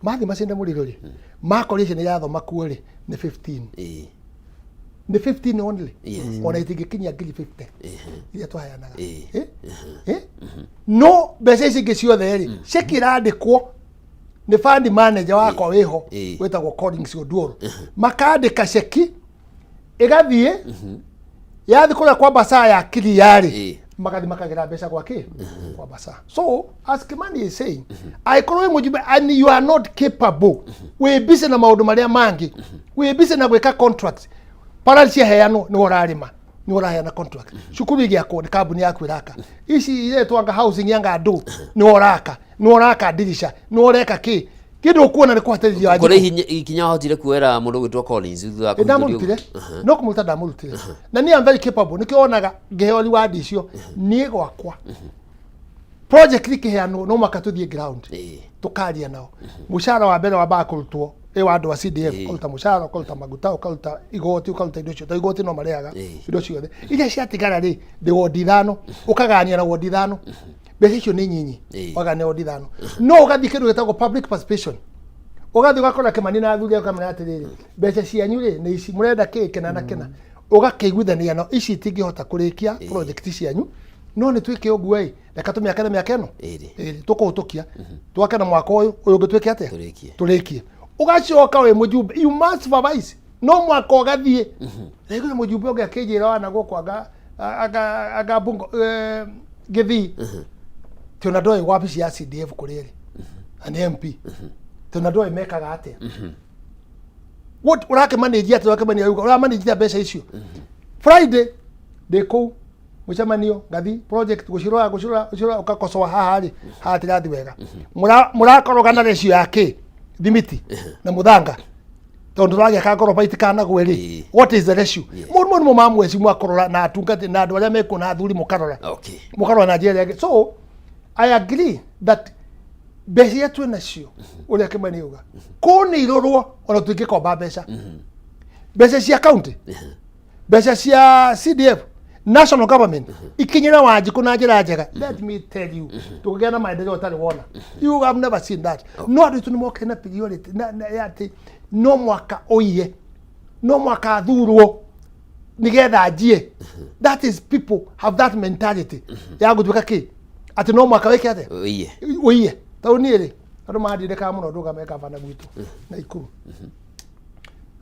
Mathiĩ Masinde Muliro rĩ, makorire ciana irathoma kuo rĩ, nĩ 15. Nĩ 15 only. Ona itingĩkinyia ngiri 50 iria twaheanaga. Eh? Eh? No mbeca ici ingĩ ciothe rĩ, ceki ĩrandĩkwo nĩ fund manager wakwa wĩho wĩtagwo Collins Oduor. Makandĩka ceki ĩgathiĩ yathi kũrĩa kwa basaa ya kiria rĩ, magathi makagĩra mbeca gwa kĩ kwa basaa. So as Kimani is saying, angĩkorwo wĩ mũjumbe and you are not capable, wĩ busy na maũndũ marĩa mangĩ, wĩ busy na gwĩka contracts para ciaheanwo nĩwe ũrarĩma, nĩwe ũraheana contract, cukuru igĩakwo nĩ kambuni yaku ĩraka, ici iretwo housing yanga andũ nĩwe ũraka, nĩwe ũraka ndirica, nĩwe ũreka kĩ kĩndũ ũkuona nĩ kũhatĩrĩria Kũrĩ Wanjikũ. ikinya wahotire kuoera mũndũ gwĩtwo Collins thutha wa Ĩ, ndamũrutire no kũmũruta ndamũrutire na niĩ am very capable, nĩkĩo wonaga ngĩheo reward icio. Niĩ gwakwa project ikĩheanwo no mwaka tũthiĩ ground tũkaria nao. Mũcara wa mbere wambaga kũrutwo ĩ wa andũ a CDF, ũkaruta mũcara, ũkaruta maguta, ũkaruta igoti, ũkaruta indo ciothe. Igoti no marĩhaga indo ciothe iria ciatigara rĩ, ndĩ wondi ithano, ũkagania na wondi ithano, mbeca icio nĩ nyinyi. Wagania wondi ithano, no ũgathiĩ kĩndũ gĩtagwo public participation, ũgathiĩ ũgakora Kĩmani na athuri ũkamenya atĩrĩrĩ, mbeca cianyu rĩ nĩ ici, mũrenda kĩ kĩna na kĩna, ũgakĩiguithania nao, ici itingĩhota kũrĩkia project cianyu, no nĩ twĩke ũguo ĩ, reka tũmĩake na mĩaka ĩno ĩrĩ tũkũhĩtũkia, twake na mwaka ũyũ, ũyũ ũngĩ twĩke atĩa, tũrĩkie. Ũgacoka wĩ mũjumbe, you must supervise, no mwaka ũgathiĩ rĩngĩ na mũjumbe ũngĩ akĩnjĩra wana gũkũ anga bungo Gĩthii tĩ ona ndoĩ wabici ya CDF kũrĩa ĩrĩ na nĩ MP, tĩ ona ndoĩ mekaga atĩa. What ũrakĩmanĩnjia atĩa? Ũrakĩmanĩnjia uga ũramanĩnjia mbeca icio. Friday ndĩ kũu mũcemanio, ngathi project gũcirora gũcirora gũcirora, ũkakocoa haha rĩ, haha tirathi wega. Mũrakoroga na ratio ya kĩ thimiti na mũthanga tondũ tũragĩaka ngoroba itikanagwe rĩ, what is the ratio? Mũndũ nĩmo mamweci mwakorora na atungati na andũ arĩa mekuo na athuri mũkarora mũkarora na njĩra ĩrĩa ĩngĩ. So I agree that mbeca iria twĩ nacio, ũrĩa Kĩmani auga, kũu nĩ irorwo ona tũingĩkomba mbeca, mbeca cia county, mbeca cia CDF, national government ikinyĩra Wanjikũ na njĩra njega. Let me tell you, tũkĩgĩa na maendeleo ũtarĩ wona. You have never seen that. No andũ aitũ nĩ mokire na priority na ya atĩ no mwaka ũiye, no mwaka athurwo nigetha anjie. That is, people have that mentality ya gũtuĩka kĩ atĩ no mwaka wĩke atĩa, ũiye. Ũiye. Tondũ niĩ rĩ, andũ mandindĩkaga mũno ndũgame gavana gwitũ Naikuru.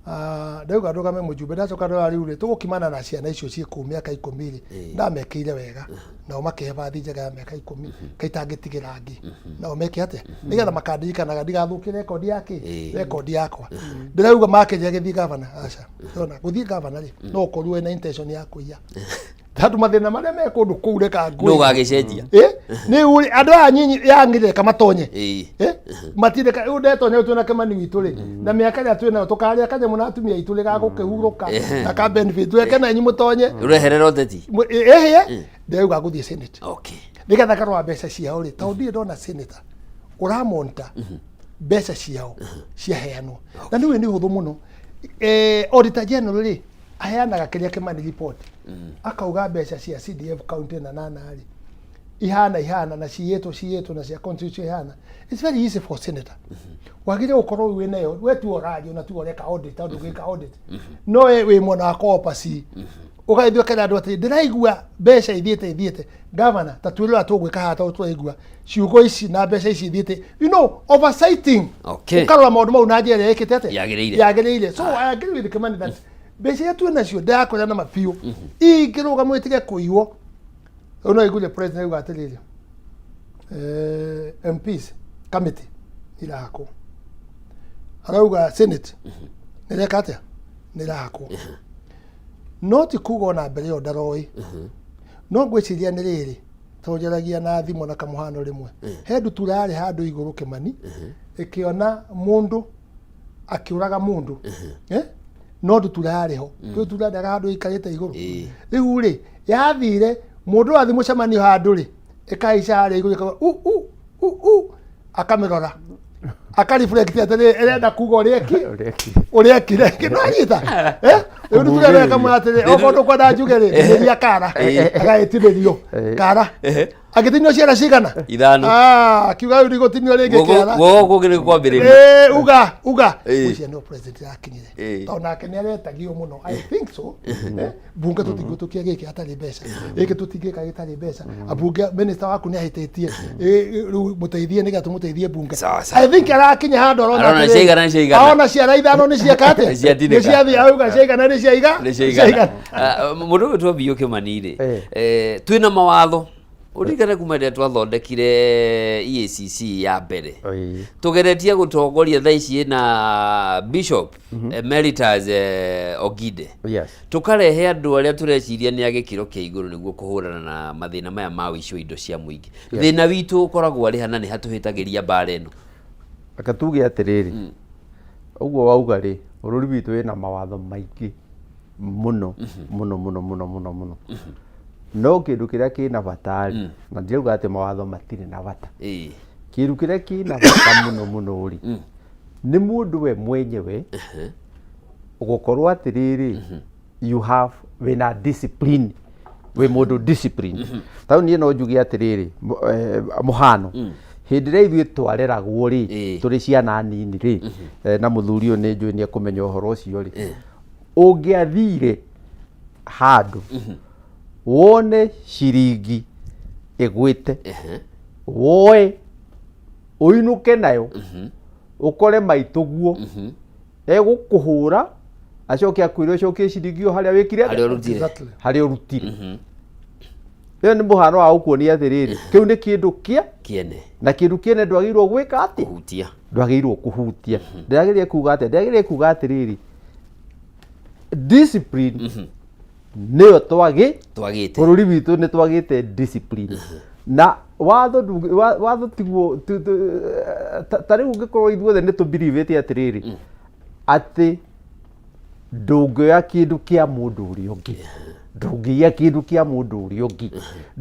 Ah, ndauga ndũgame mũjumbe, ndacoka ndora rĩu rĩ, tũgũkimana na ciana icio ciĩ kũu mĩaka 10 rĩ, ndamekĩire wega nao makĩhe bathi njega ya mĩaka 10 kaitangĩtigĩra angĩ nao meke atĩa nĩgetha makandirikanaga ndigathũkie rekondi yake, rekondi yakwa. Ndĩrauga makĩnjĩra gĩthiĩ gavana, aca, ndona gũthiĩ gavana rĩ, no ũkorwo wĩna intention ya kũiya tondũ mathĩna marĩa me kũndũ kũu reka Nũ ũgagĩcenjia? Eh, nĩ ũrĩ andũ aya nyinyi yangĩ reka matonye. Eh, matireka rĩu ndetonya rĩu twĩna Kĩmani witũ rĩ, na mĩaka ĩrĩa twĩ nayo tũkarĩa kanyamũ na atumia aitũ rĩ gagũkĩhurũka na ka benefit weke na inyu mũtonye. Ũreherera ũteti. Ĩhĩe ndĩrauga gũthiĩ senate nĩgetha ngarora mbeca ciao rĩ, tondũ ndirĩ ndona senator ũramonta mbeca ciao ciaheanwo na nĩũĩ nĩ ũhũthũ mũno. Auditor general rĩ aheanaga kĩrĩa Kĩmani report, akauga mbeca cia CDF county na nana rĩ ihana ihana na ciyĩtwo ciyĩtwo na cia constitution ihana. It's very easy for senator. Wagĩrĩire gũkorwo wĩ nayo we tuo ũraria na tuo ũreka audit, tondũ ndũngĩka audit no we wĩ mwena wa cooperacy, ũgagĩthiĩ ũkera andũ atĩ ndĩraigua mbeca ithiĩte ithiĩte, governor ta twĩre ũrĩa tũgwĩka haha tondũ tũraigua ciugo ici na mbeca ici ithiĩte, oversighting. Ũkarora maũndũ mau na njĩra ĩrĩa ĩkĩte atĩa. Yagĩrĩire. Yagĩrĩire. So I agree with Kimani that mbeca iria twĩ nacio ndĩrakwĩra na mabiũ ingĩrũgama ĩtige kũiywo. Rĩu no iguire president auga atĩrĩrĩ, MPs committee irahakwo, arauga senate nĩreka atĩa, nĩrahakwo, no ti kuga ona mbere ĩyo ndaroĩ. No ngwĩciria nĩ rĩrĩ, tondũ njaragia na thimũ na kamũhano rĩmwe, he ndutura yarĩ handũ igũrũ Kĩmani ĩkĩona mũndũ akĩũraga mũndũ, eh? No ndutura yarĩ ho, ndutura ndaga handũ ĩikarĩte igũrũ. Rĩu rĩ yathire mũndũ athi mũcemanio handũ rĩ, ĩkahaica harĩa igũrũ ĩkauga u u u u, akamĩrora akareflect atĩrĩ ĩrenda kuga ũrĩa eki. Ũrĩa eki. Ũrĩa ekire kĩnanyita rĩu nĩ tuge kamwe atĩrĩ, okorwo ndũkwenda njuge rĩ, tinĩria kara, agagĩtinĩrio kara, agĩtinio ciara cigana? Ithano. Ah, akiuga rĩu ndigũtinio rĩngĩ kĩara. Guoko kũngĩ nĩ kwambĩrĩria. Uga uga. Ũcio nĩo president yakinyire, tondũ nake nĩ aretagio mũno, I think so. Bunge tũtingĩhĩtũkia gĩkĩ hatarĩ mbeca, gĩkĩ tũtingĩka gĩtarĩ mbeca, ambunge, minister waku nĩ ahĩtĩtie. Rĩu mũteithie nĩgetha tũmũteithie bunge. Sawa, sawa. I think arakinya handũ arona Arona atĩrĩrĩ, ciaigana, nĩ ciaigana. arona ciara ithano nĩ cieka atĩa? Nĩ ciatinĩka. Nĩ ciathiĩ, auga ciaigana nĩ ciaiga Nĩ ciaigana. Ah, mũndũ ũyũ twambia ũkĩmani rĩ, twĩna mawatho, ũririkane kuma rĩrĩa twathondekire EACC ya mbere, tũgeretie gũtongoria thaa ici ĩna Bishop Emeritus Ogide, tũkarehe andũ arĩa tũreciria nĩ a gĩkĩro kĩa igũrũ nĩguo kũhũrana na mathĩna maya ma ũici wa indo cia mũingĩ. Thĩna witũ ũkoragwo arĩ hana nĩ hatũhĩtagĩria mbara ĩno? Reke tuge atĩrĩrĩ, ũguo wauga rĩ, bũrũri witũ wĩna mawatho maingĩ mũno mũno mũno mũno mũno mũno, no kĩndũ kĩrĩa kĩna bata rĩ, na ndirauga atĩ mawatho matirĩ na bata, kĩndũ kĩrĩa kĩna bata mũno mũno rĩ, nĩ mũndũ we mwenyewe gũkorwo atĩrĩrĩ, you have wĩna discipline, wĩ mũndũ discipline. Tarĩu niĩ no njuge atĩrĩrĩ, mũhano, hĩndĩ ĩrĩa ithuĩ twareragwo rĩ, tũrĩ ciana nini rĩ, na mũthuri ũyũ nĩ njũĩ nĩ ekũmenya ũhoro ũcio rĩ, ũngĩathire handũ wone ciringi ĩgwĩte, woe ũinũke nayo, ũkore maitũguo egũkũhũra, acoke akwĩre ũcokie ciringi o harĩa wĩkire atĩa? Harĩa ũrutire. Harĩa ũrutire. Ĩyo nĩ mũhano wa gũkuonia atĩrĩrĩ, kĩu nĩ kĩndũ kĩa kĩene, na kĩndũ kĩene ndwagĩrĩirwo gwĩka atĩa? Kũhutia. Ndwagĩrĩirwo kũhutia. Ndĩragĩrĩire kuga atĩa? Ndĩragĩrĩire kuga atĩrĩrĩ, discipline nĩyo twagĩ twagĩte. Bũrũri witũ nĩ twagĩte discipline, na watho watho tiguo ta rĩu ũngĩkorwo ithuothe nĩ tũbirivĩte atĩrĩrĩ, atĩ ndũngĩoya kĩndũ kĩa mũndũ ũrĩa ũngĩ, ndũngĩiya kĩndũ kĩa mũndũ ũrĩa ũngĩ,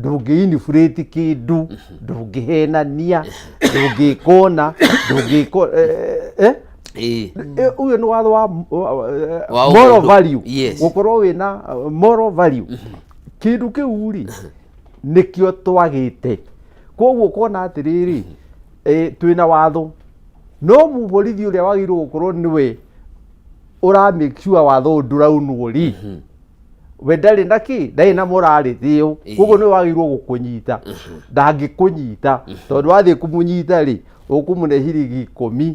ndũngĩ-inflate kĩndũ, ndũngĩhenania, ndũngĩkona, ndũngĩko ũyũ nĩ watho wa Wa moral ũmũndũ. Value, gũkorwo wĩna moral value. Kĩndũ kĩu rĩ, nĩkĩo twagĩte. Koguo ũkona atĩrĩrĩ, twĩna watho, no mũborithi ũrĩa wagĩrĩirwo gũkorwo nĩwe ũra make sure watho ũyũ ndũraunwo rĩ, we ndarĩ na kĩ, ndarĩ na morality ĩyo. Koguo nĩwe wagĩrĩirwo gũkũnyita, ndangĩkũnyita, tondũ wathiĩ kũmũnyita rĩ, ũkũmũne ciringi 10,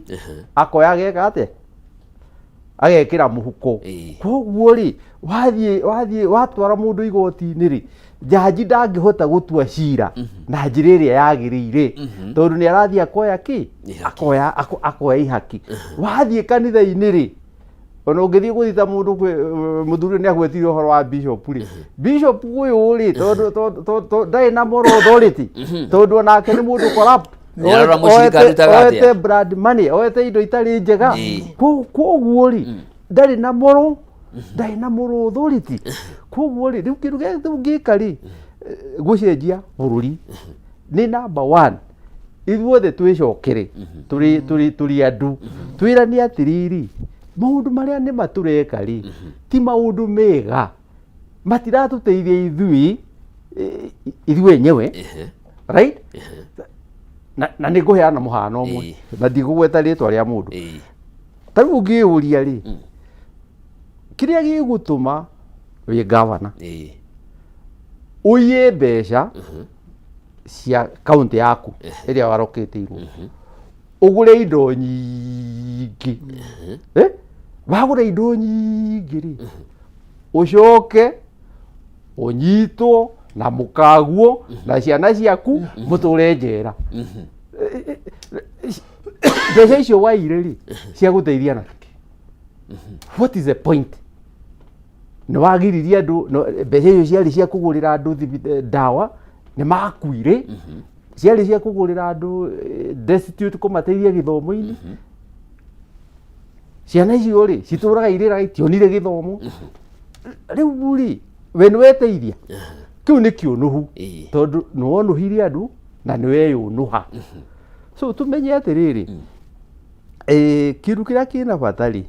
akoya ageka atĩa? Agekĩra mũhuko. Koguo rĩ, wathiĩ watwara mũndũ igoti-inĩ rĩ, jaji ndangĩhota gũtua cira na njĩra ĩrĩa yagĩrĩire, tondũ nĩ arathiĩ akoya kĩ, akoya ihaki. Wathiĩ kanitha-inĩ rĩ, ona ũngĩthiĩ gũthita mũndũ kwĩ mũthuri nĩ agwetire ũhoro wa bishop rĩ, bishop ũyũ rĩ, tondũ ndarĩ na moral authority, tondũ onake nĩ mũndũ corrupt. Nĩarora mũcirika arutaga atĩa? Oete blood money, oete indo itarĩ njega. Koguo rĩ, ndarĩ na moral authority. Koguo rĩ, rĩu kĩndũ gĩothe ũngĩka rĩ, gũcenjia bũrũri nĩ number one, ithuothe twĩcokere, tũrĩ andũ, twĩrane atĩrĩrĩ, maũndũ marĩa nĩma tũreka rĩ, ti maũndũ mega, matiratũteithia ithuĩ enyewe, right? Na nĩ ngũheana mũhano ũmwe, na ndigũgweta rĩtwa rĩa mũndũ. Ta rĩu ũngĩũria rĩ, kĩrĩa gĩgũtũma wĩ gavana ũiye mbeca cia kaunti yaku ĩrĩa warokĩtĩirwo, ũgũre indo nyingĩ, wagũra indo nyingĩ rĩ, ũcoke ũnyitwo na mũkaguo na ciana ciaku mũtũre njera, mbeca icio waire rĩ, cia gũteithia na kĩ? What is the point? Nĩ wagiririe andũ mbeca icio ciarĩ cia kũgũrĩra andũ ndawa, nĩ makuire. Ciarĩ cia kũgũrĩra andũ destitute, kũmateithia gĩthomo-inĩ. Ciana icio rĩ, citũraga irĩraga itionire gĩthomo. Rĩu rĩ, we nĩ weteithia? Kĩu nĩ kĩũnũhu, tondũ nĩ wonũhirie andũ na nĩ weyũnũha. So tũmenye atĩrĩrĩ, kĩndũ kĩrĩa kĩna bata rĩ,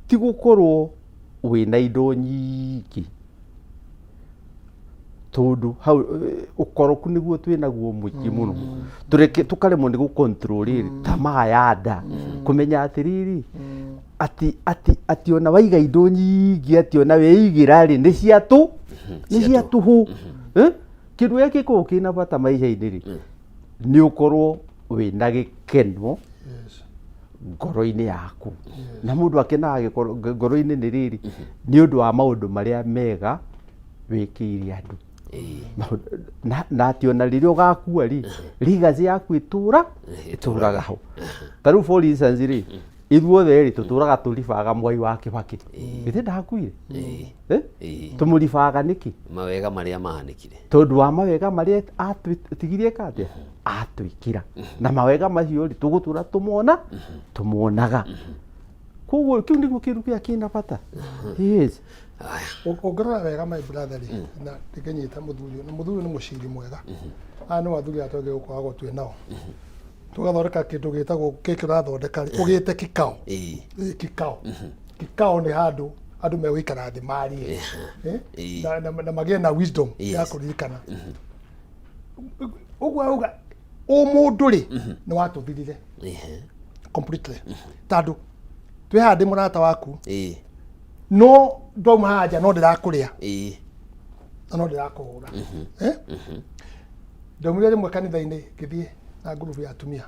Ti gũkorwo wĩna indo nyingĩ, tondũ hau ũkoroku nĩguo twĩnaguo mũingĩ mũno, tũreke tũkaremwo nĩ gũ control rĩrĩ tamaa ya nda, kũmenya atĩrĩrĩ atĩ atĩ atĩ ona waiga indo nyingĩ, atĩ ona weigĩra rĩ, nĩ cia tũ nĩ cia tũhũ. Eh? Kĩndũ gĩrĩa gĩkoragwo kĩna bata maica-inĩ rĩ, nĩ ũkorwo wĩna gĩkeno ngoro-inĩ yaku. Na mũndũ akenaga ngoro-inĩ nĩ rĩrĩ, nĩ ũndũ wa maũndũ marĩa mega wĩkĩire andũ. Na atĩ ona rĩrĩa ũgakua rĩ, legacy yaku ĩtũraga ho. Ta rĩu for instance rĩ, ithuothe rĩ, tũtũraga tũribaga Mwai wa Kĩbakĩ. Githĩ ndakuire? Eh? Tũmũribaga nĩkĩ? Mawega marĩa mahanĩkire. Tondũ wa mawega marĩa atũtigirie ka atĩa? Atwĩkĩra. Na mawega macio rĩ, tũgũtũra tũmona tũmonaga. Koguo kĩu nĩguo kĩndũ kĩrĩa kĩna bata. Yes. Ũngĩrora wega, my brother rĩ, na ndĩkĩnyita mũthuri ũyũ, na mũthuri ũyũ nĩ mũciri mwega. Aya nĩ athuri aya twagĩrĩirwo gũkoragwo twĩ nao, tũgathondeka kĩndũ gĩtagwo gĩkĩ ũrathondeka rĩ, ũgĩte kikao. Kikao, kikao nĩ handũ andũ megũikara thĩ marie. Eh? Na magĩe na wisdom ya kũririkana ũguo auga ũmũndũ rĩ, nĩ watũthirire completely, tondũ twĩ haha ndĩ mũrata waku, no ndauma haha nja no ndĩrakũrĩa na no ndĩrakũhũra. Eh? Ndaumire rĩmwe kanitha-inĩ ngĩthiĩ na ngurubu ya atumia,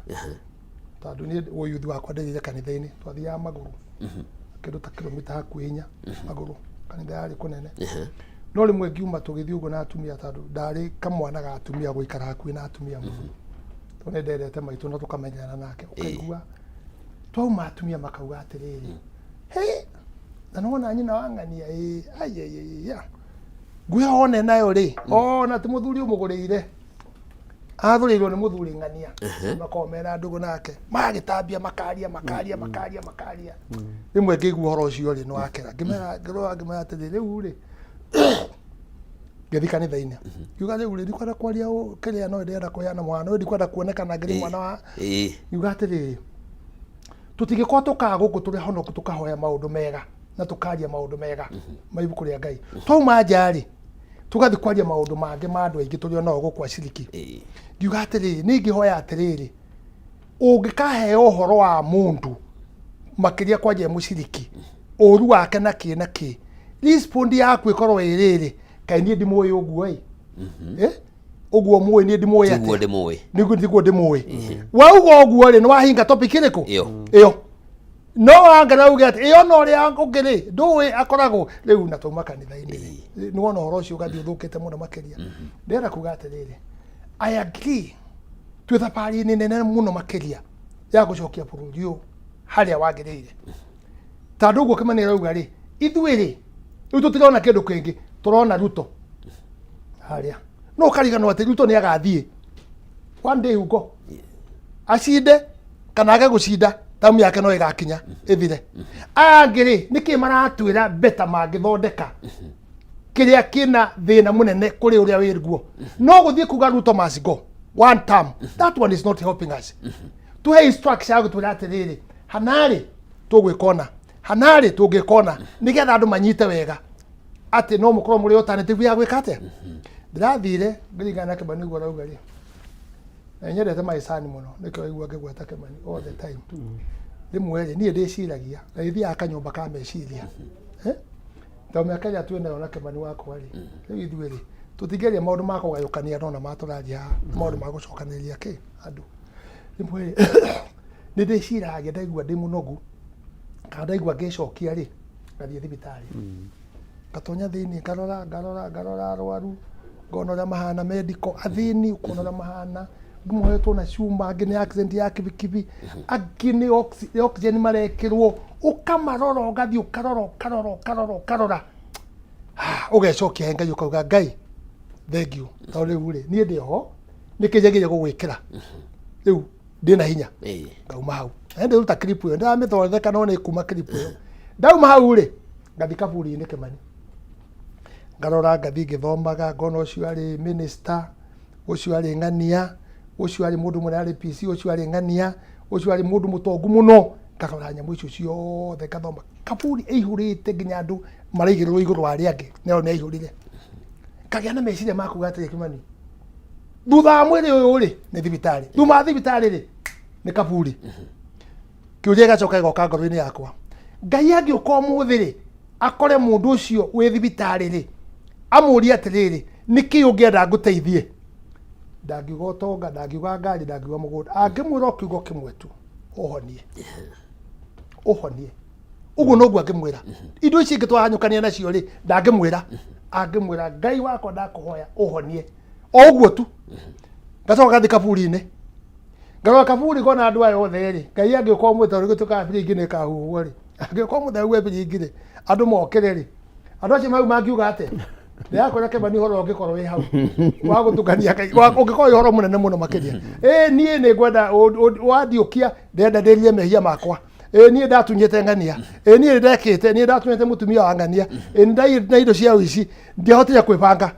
tondũ niĩ ũyuthi wakwa ndĩrire kanitha-inĩ, twathiaga magũrũ kĩndũ ta kilomita hakuhĩ 4 magũrũ, kanitha yarĩ kũnene. No rĩmwe ngiuma tũgĩthiĩ ũguo na atumia, tondũ ndarĩ kamwana ga atumia gũikara hakuhĩ na atumia mũno, tondũ nĩ ndendete maitũ na tũkamenyana nake. Ũkaigua twauma atumia makauga atĩrĩrĩ, "He, na nĩwona nyina wa ng'ania? Ĩ aiaiaia, nguo one nayo rĩ, ona ti mũthuri ũmũgũrĩire, athũrĩirwo nĩ mũthuri ng'ania." Makoragwo mena ndũgũ nake, magagĩtambia, makaria, makaria, makaria, makaria. Rĩmwe ngĩigua ũhoro ũcio rĩ, nĩ wakera, ngĩmera, ngĩrora, ngĩmera atĩrĩ, rĩu rĩ, ngĩthiĩ kanitha-inĩ, ngiuga rĩu rĩ, ndikwenda kwaria kĩrĩa, no ndĩrenda kũheana mwana ũyũ, ndikwenda kuonekana ngĩrĩ mwana wa ngiuga atĩrĩrĩ, tũtingĩkorwo tũkaga gũkũ tũrĩ honoku, tũkahoya maũndũ mega na tũkaria maũndũ mega ma ibuku rĩa Ngai, twauma nja rĩ, tũgathiĩ kwaria maũndũ mangĩ ma andũ aingĩ tũrĩ onao gũkũ aciriki. Ngiuga atĩrĩrĩ, niĩ ingĩhoya atĩrĩrĩ, ũngĩkaheo ũhoro wa mũndũ makĩria kwanja mũciriki, ũru wake na kĩ na kĩ, respond yaku ĩkorwo ĩ rĩrĩ, kaĩ niĩ ndimũĩ ũguo ĩ? Eh? Ũguo mũĩ niĩ ndimũĩ Tiguo atĩa? ndĩmũĩ. Nĩguo tiguo ndĩmũĩ. Wauga ũguo rĩ, nĩ wahinga topic ĩrĩkũ? Ĩyo. Ĩyo no wangana uge atĩ ĩyo no ũrĩa ũngĩ rĩ, ndũĩ akoragwo rĩu na twauma kanitha-inĩ rĩ, nĩ wona ũhoro ũcio ũgathiĩ ũthũkĩte mũno makĩria. Ndĩrenda kuga atĩrĩrĩ, I agree, twĩ thabarĩ-inĩ nene mũno makĩria ya gũcokia bũrũri ũyũ harĩa wagĩrĩire, tondũ ũguo Kĩmani arauga rĩ, ithuĩ rĩ, rĩu tũtirona kĩndũ kĩngĩ, tũrona Ruto harĩa, no ũkariganwo atĩ Ruto nĩ agathiĩ one day huko, acinde kana age gũcinda, tamu yake no ĩgakinya ĩthire. Aya angĩ rĩ, nĩkĩ maratwĩra beta mangĩthondeka kĩrĩa kĩna thĩna mũnene kũrĩ ũrĩa wĩ guo? No gũthiĩ kuga Ruto must go one term, that one is not helping us. Tuhe instruction ya gũtwĩra atĩrĩrĩ, hanarĩ tũgwĩka ũna, hanarĩ tũngĩka ũna, nĩgetha andũ manyite wega atĩ no mũkorwo mũrĩ alternative ya gwĩka atĩa. Ndĩrathire ngĩringana na Kĩmani ũguo arauga rĩ, na nyendete maicani mũno, nĩkĩo waigua ngĩgweta Kĩmani all the time. Rĩmwe rĩ, niĩ ndĩciragia na gĩthiaga kanyũmba ka meciria. Eh? Tondũ mĩaka ĩrĩa twĩ nayo na Kĩmani wakwa rĩ, rĩu ithuĩ rĩ, tũtingĩaria maũndũ ma kũgayũkania, no na matũraria haha maũndũ ma gũcokanĩrĩria kĩ andũ. Rĩmwe rĩ, nĩ ndĩciragia ndaigua ndĩ mũnogu kana ndaigua ngĩcokia rĩ, ngathiĩ thibitarĩ, ngatonya thĩinĩ, ngarora, ngarora, ngarora arwaru, ngona ũrĩa mahana, medical athĩni, ũkona ũrĩa mahana, angĩ mohetwo na cuma, angĩ nĩ accident ya kibikibi, angĩ nĩ oxygen marekĩrwo, ũkamarora, ũgathiĩ ũkarora, ũkarora, ũkarora, ũkarora. Ah, ũgecokia he Ngai, ũkauga, "Ngai, thank you, tondũ rĩu rĩ, niĩ ndĩ ho, nĩkĩ njagĩrĩire gũgwĩkĩra rĩu ndĩna hinya?" Ngauma hau na ndĩruta clip ĩyo, ndĩramĩthondeka, no nĩ kuma clip ĩyo. Ndauma hau rĩ, ngathiĩ kaburi-inĩ Kĩmani, ngarora, ngathiĩ ngĩthomaga, ngona ũcio arĩ minister, ũcio arĩ ng'ania, ũcio arĩ mũndũ mũnene, arĩ PC, ũcio arĩ ng'ania, ũcio arĩ mũndũ mũtongu mũno. Ngarora nyamũ icio ciothe, ngathoma kaburi ĩihũrĩte nginya andũ maraigĩrĩrwo igũrũ wa arĩa angĩ, nao nĩ aihũrire. Ngagĩa na meciria ma kuga atĩrĩ, Kĩmani, thutha wa mwĩrĩ ũyũ rĩ nĩ thibitarĩ, thutha wa thibitarĩ rĩ nĩ kaburi. Kĩũria gĩgacoka gĩgoka ngoro-inĩ yakwa, Ngai angĩũka ũmũthĩ rĩ akore mũndũ ũcio wĩ thibitarĩ rĩ, amũrie atĩrĩrĩ, nĩkĩ ũngĩenda ngũteithie? Ndangiuga ũtonga, ndangiuga ngari, ndangiuga mũgũnda, angĩmwĩra o kiugo kĩmwe tu, ũhonie, ũhonie. Ũguo noguo angĩmwĩra. Indo ici ingĩ twahanyũkania nacio rĩ, ndangĩmwĩra. Angĩmwĩra, Ngai wakwa ndakũhoya ũhonie, o ũguo tu. Ngacoka ngathiĩ kaburi-inĩ, ngarora kaburi ngona andũ aya othe rĩ, Ngai angĩũka ũmũthĩ, tondũ gĩtuĩkaga biringi nĩ ĩkahuhwo rĩ, angĩũka ũmũthĩ ahuhe biringi rĩ, andũ mokĩre rĩ, andũ acio mau mangiuga atĩa? Ndĩrakwĩra Kĩmani, ũhoro ũngĩkorwo wĩ hau wa gũtukania Ngai, ũngĩkorwo wĩ ũhoro mũnene mũno makĩria. Ĩ niĩ nĩ ngwenda wandiũkia, ndĩrenda ndĩrire mehia makwa. Ĩ niĩ ndatunyĩte ng'ania, ĩ niĩ ndekĩte, niĩ ndatunyĩte mũtumia wa ng'ania, ĩ nĩ ndaiyĩte na indo cia ũici, ndiahotire kwĩbanga.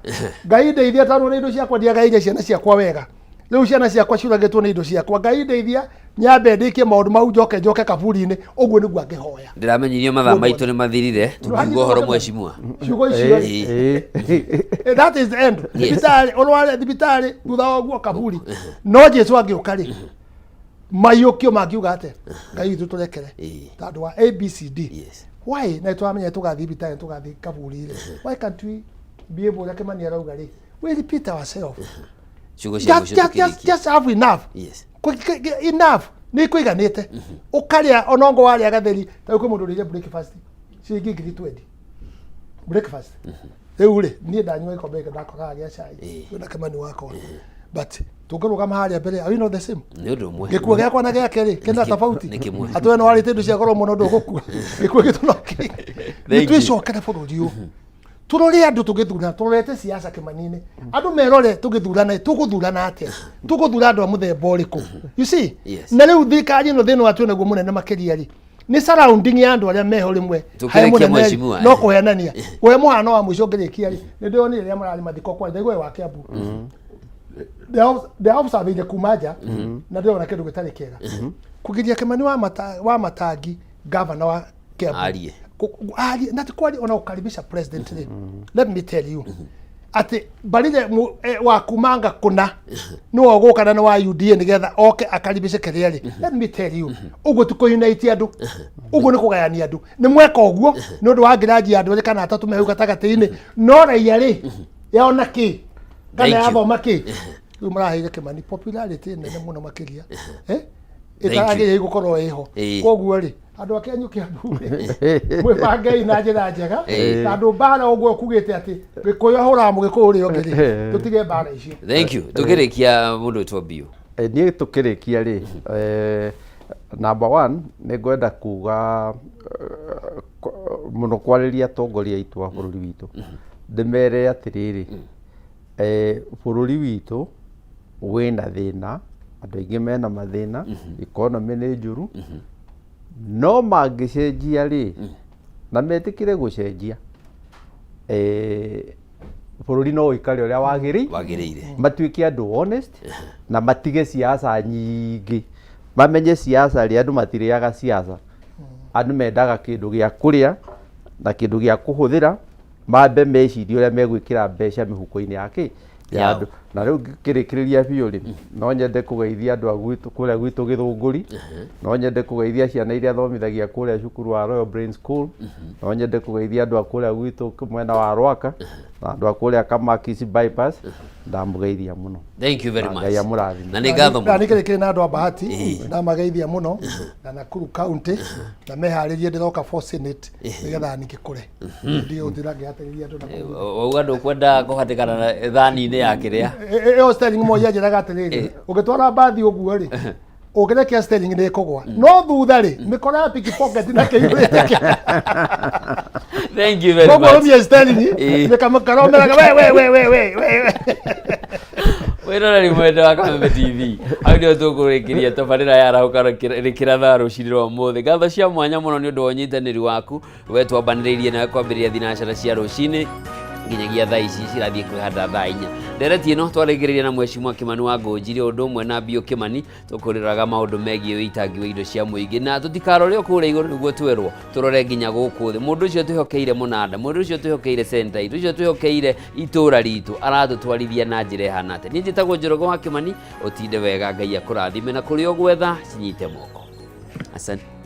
Ngai ndeithia, tondũ nĩ indo ciakwa ndiagaĩire ciana ciakwa wega, rĩu ciana ciakwa ciũragĩtwo nĩ indo ciakwa. Ngai ndeithia nyambe ndĩkie maũndũ mau, njoke njoke kaburi-inĩ. Ũguo nĩguo angĩhoya. Ndĩramenyirio mathaa maitũ nĩ mathirire tũkiuga ũhoro mwecimua. Ciugo icio. That is the end. Thibitarĩ, ũrware thibitarĩ, thutha wa ũguo kaburi. No Jesu angĩũka rĩ, maiyũkio mangiuga atĩa? Ngai witũ tũrekere tondũ wa ABCD. Why na tũramenya tũgathiĩ thibitarĩ, tũgathiĩ kaburi rĩ, why can't we be able, ũrĩa Kĩmani arauga rĩ, we repeat ourselves? Ciugo cia Just, mũico just, just, tũkĩrĩkia. just have enough. Enough nä kå ũkarĩa onongo warĩa gatheri. Ta rĩu kwĩ mũndũ ũrĩire breakfast ciringi 20,000 breakfast. Rĩu rĩ, niĩ ndanyua gĩkombe gĩkĩ ndakoraga gĩa cai kwĩna Kĩmani wakwa, but tũngĩrũgama harĩa mbere, are we not the same? Nĩ ũndũ ũmwe. Gĩkuo gĩakwa na gĩake rĩ, kĩna tofauti? Nĩ kĩmwe. Atĩ we no warĩte indo cia goro mũno, ndũgũkua. Gĩkuo gitũ no kĩ Thank you. Twĩcokere bũrũri ũyũ, tũrore andũ tũgĩthurana, tũrorete siasa Kĩmani-inĩ, andũ merore tũgĩthurana, tũgũthurana atĩa, tũgũthura andũ a mũthemba ũrĩkũ, you see? Na rĩu thirikari ĩno, thĩna wa twĩ naguo mũnene makĩria rĩ, nĩ surrounding ya andũ arĩa meho rĩmwe Tũkĩrĩkia harĩ mũnene rĩ, mheshimiwa, no kũhenania. Kũhe mũhano wa mũico ngĩrĩkia rĩ, nĩ ndĩronire rĩrĩa mararĩ mathiko kwa ndaigua wa Kiambu, ndĩraobservĩire kuma nja na ndĩrona kĩndũ gĩtarĩ kĩega kũgiria Kĩmani wa Matangi, gavana wa Kiambu, Arie. Arie na ti kwaria, ona gũkaribisha president rĩ. Let me tell you atĩ Mbarire wa kumanga kũna nĩwe ũgũka na nĩ wa UDA nĩgetha oke akaribishe kĩrĩa rĩ. Let me tell you, ũguo ti kũunite andũ, ũguo nĩ kũgayania andũ. Nĩ mweka ũguo nĩ ũndũ wa ngiraji ya andũ erĩ kana atatũ me hau gatagatĩ-inĩ, no raia rĩ, yona kĩ kana Thank you. yathoma kĩ? Rĩu maraheire Kĩmani popularity nene mũno makĩria, eh? Thank you. Ĩtaragĩrĩire gũkorwo ĩho. Koguo rĩ, andũ a kĩanyu Kĩambu rĩ, mwĩbangei na njĩra njega, tondũ mbara ũguo kugĩte atĩ Gĩkũyũ ahũraga Mũgĩkũyũ ũrĩa ũngĩ rĩ, tũtige mbara icio. Thank you. Tũkĩrĩkia, mũndũ wĩtwo Biũ. Niĩ tũkĩrĩkia rĩ, number one nĩ ngwenda kuga mũno kwarĩria atongoria aitũ a bũrũri witũ, ndĩmere atĩrĩrĩ, bũrũri witũ wĩna thĩna, andũ aingĩ mena mathĩna, economy nĩ njũru, no mangĩcenjia rĩ, na metĩkĩre gũcenjia, bũrũri no ũikare ũrĩa wagĩrĩire. Wagĩrĩire. Matuĩke andũ honest na matige siasa nyingĩ, mamenye siasa rĩ, andũ matirĩaga siasa, andũ mendaga kĩndũ gĩa kũrĩa na kĩndũ gĩa kũhũthĩra. Mambe mecirie ũrĩa megwĩkĩra mbeca mĩhuko-inĩ ya kĩ ya Yao. andũ. Na rĩu ngĩrĩkĩrĩria biũ rĩ, no nyende kũgeithia andũ a gwitũ kũrĩa gwitũ Gĩthũngũri, no nyende kũgeithia ciana iria thomithagia kũrĩa cukuru wa Royal Brain School, no nyende kũgeithia andũ a kũrĩa gwitũ mwena wa Rwaka na andũ a kũrĩa Kamakisi bypass. Ndamũgeithia mũno. Thank you very Na much. Ngai amũrathime. Na nĩ ngatho Na mũno. nĩ kĩrĩ na andũ a Bahati, ndamageithia mũno na Nakuru County, na meharĩrie, ndĩroka for Senate nĩgetha ningĩ kũre ndige gũtinda ngĩhatĩrĩria andũ na kũu. Wauga ndũkwenda kũhatĩkana na thani-inĩ ya kĩrĩa. Ĩyo steering moi anjĩraga atĩrĩrĩ, ũngĩtwara mbathi ũguo rĩ, ũngĩrekia steering nĩ ĩkũgwa, no thutha rĩ, mĩkora ya pickpocket na kĩihũrĩte. Thank you very Koguo much. rũmia steering nĩkamũkaromeraga we we we we we we. Wĩroreri mwende wa Kameme TV, hau nĩho tũkũrĩkĩria tabarĩra ya Arahũka Rĩkĩra Thaa rũcinĩ rwa ũmũthĩ. Ngatho cia mwanya mũno nĩ ũndũ wa ũnyitanĩri waku we twambanĩrĩirie nawe kwambĩrĩria thinacara cia rũcinĩ nginyagia thaa ici cirathiĩ kwĩhanda thaa 4. Ndereti ĩno twarĩngĩrĩria na Mheshimiwa Kimani wa Ngũnjiri, ũndũ ũmwe na Biũ Kimani, tũkũrĩraga maũndũ megiĩ ũitangi wa indo cia mũingĩ, na tũtikarore o kũrĩa igũrũ nĩguo twerwo, tũrore nginya gũkũ thĩ. Mũndũ ũcio twĩhokeire mũnanda, mũndũ ũcio twĩhokeire center itũ, ũcio twĩhokeire itũra ritũ, aratũtwarithia na njĩra ĩhana atĩa? Niĩ njĩtagwo Njoroge wa Kimani, ũtinde wega, Ngai akũrathime, na kũrĩa ũgwetha cinyite moko. Asante.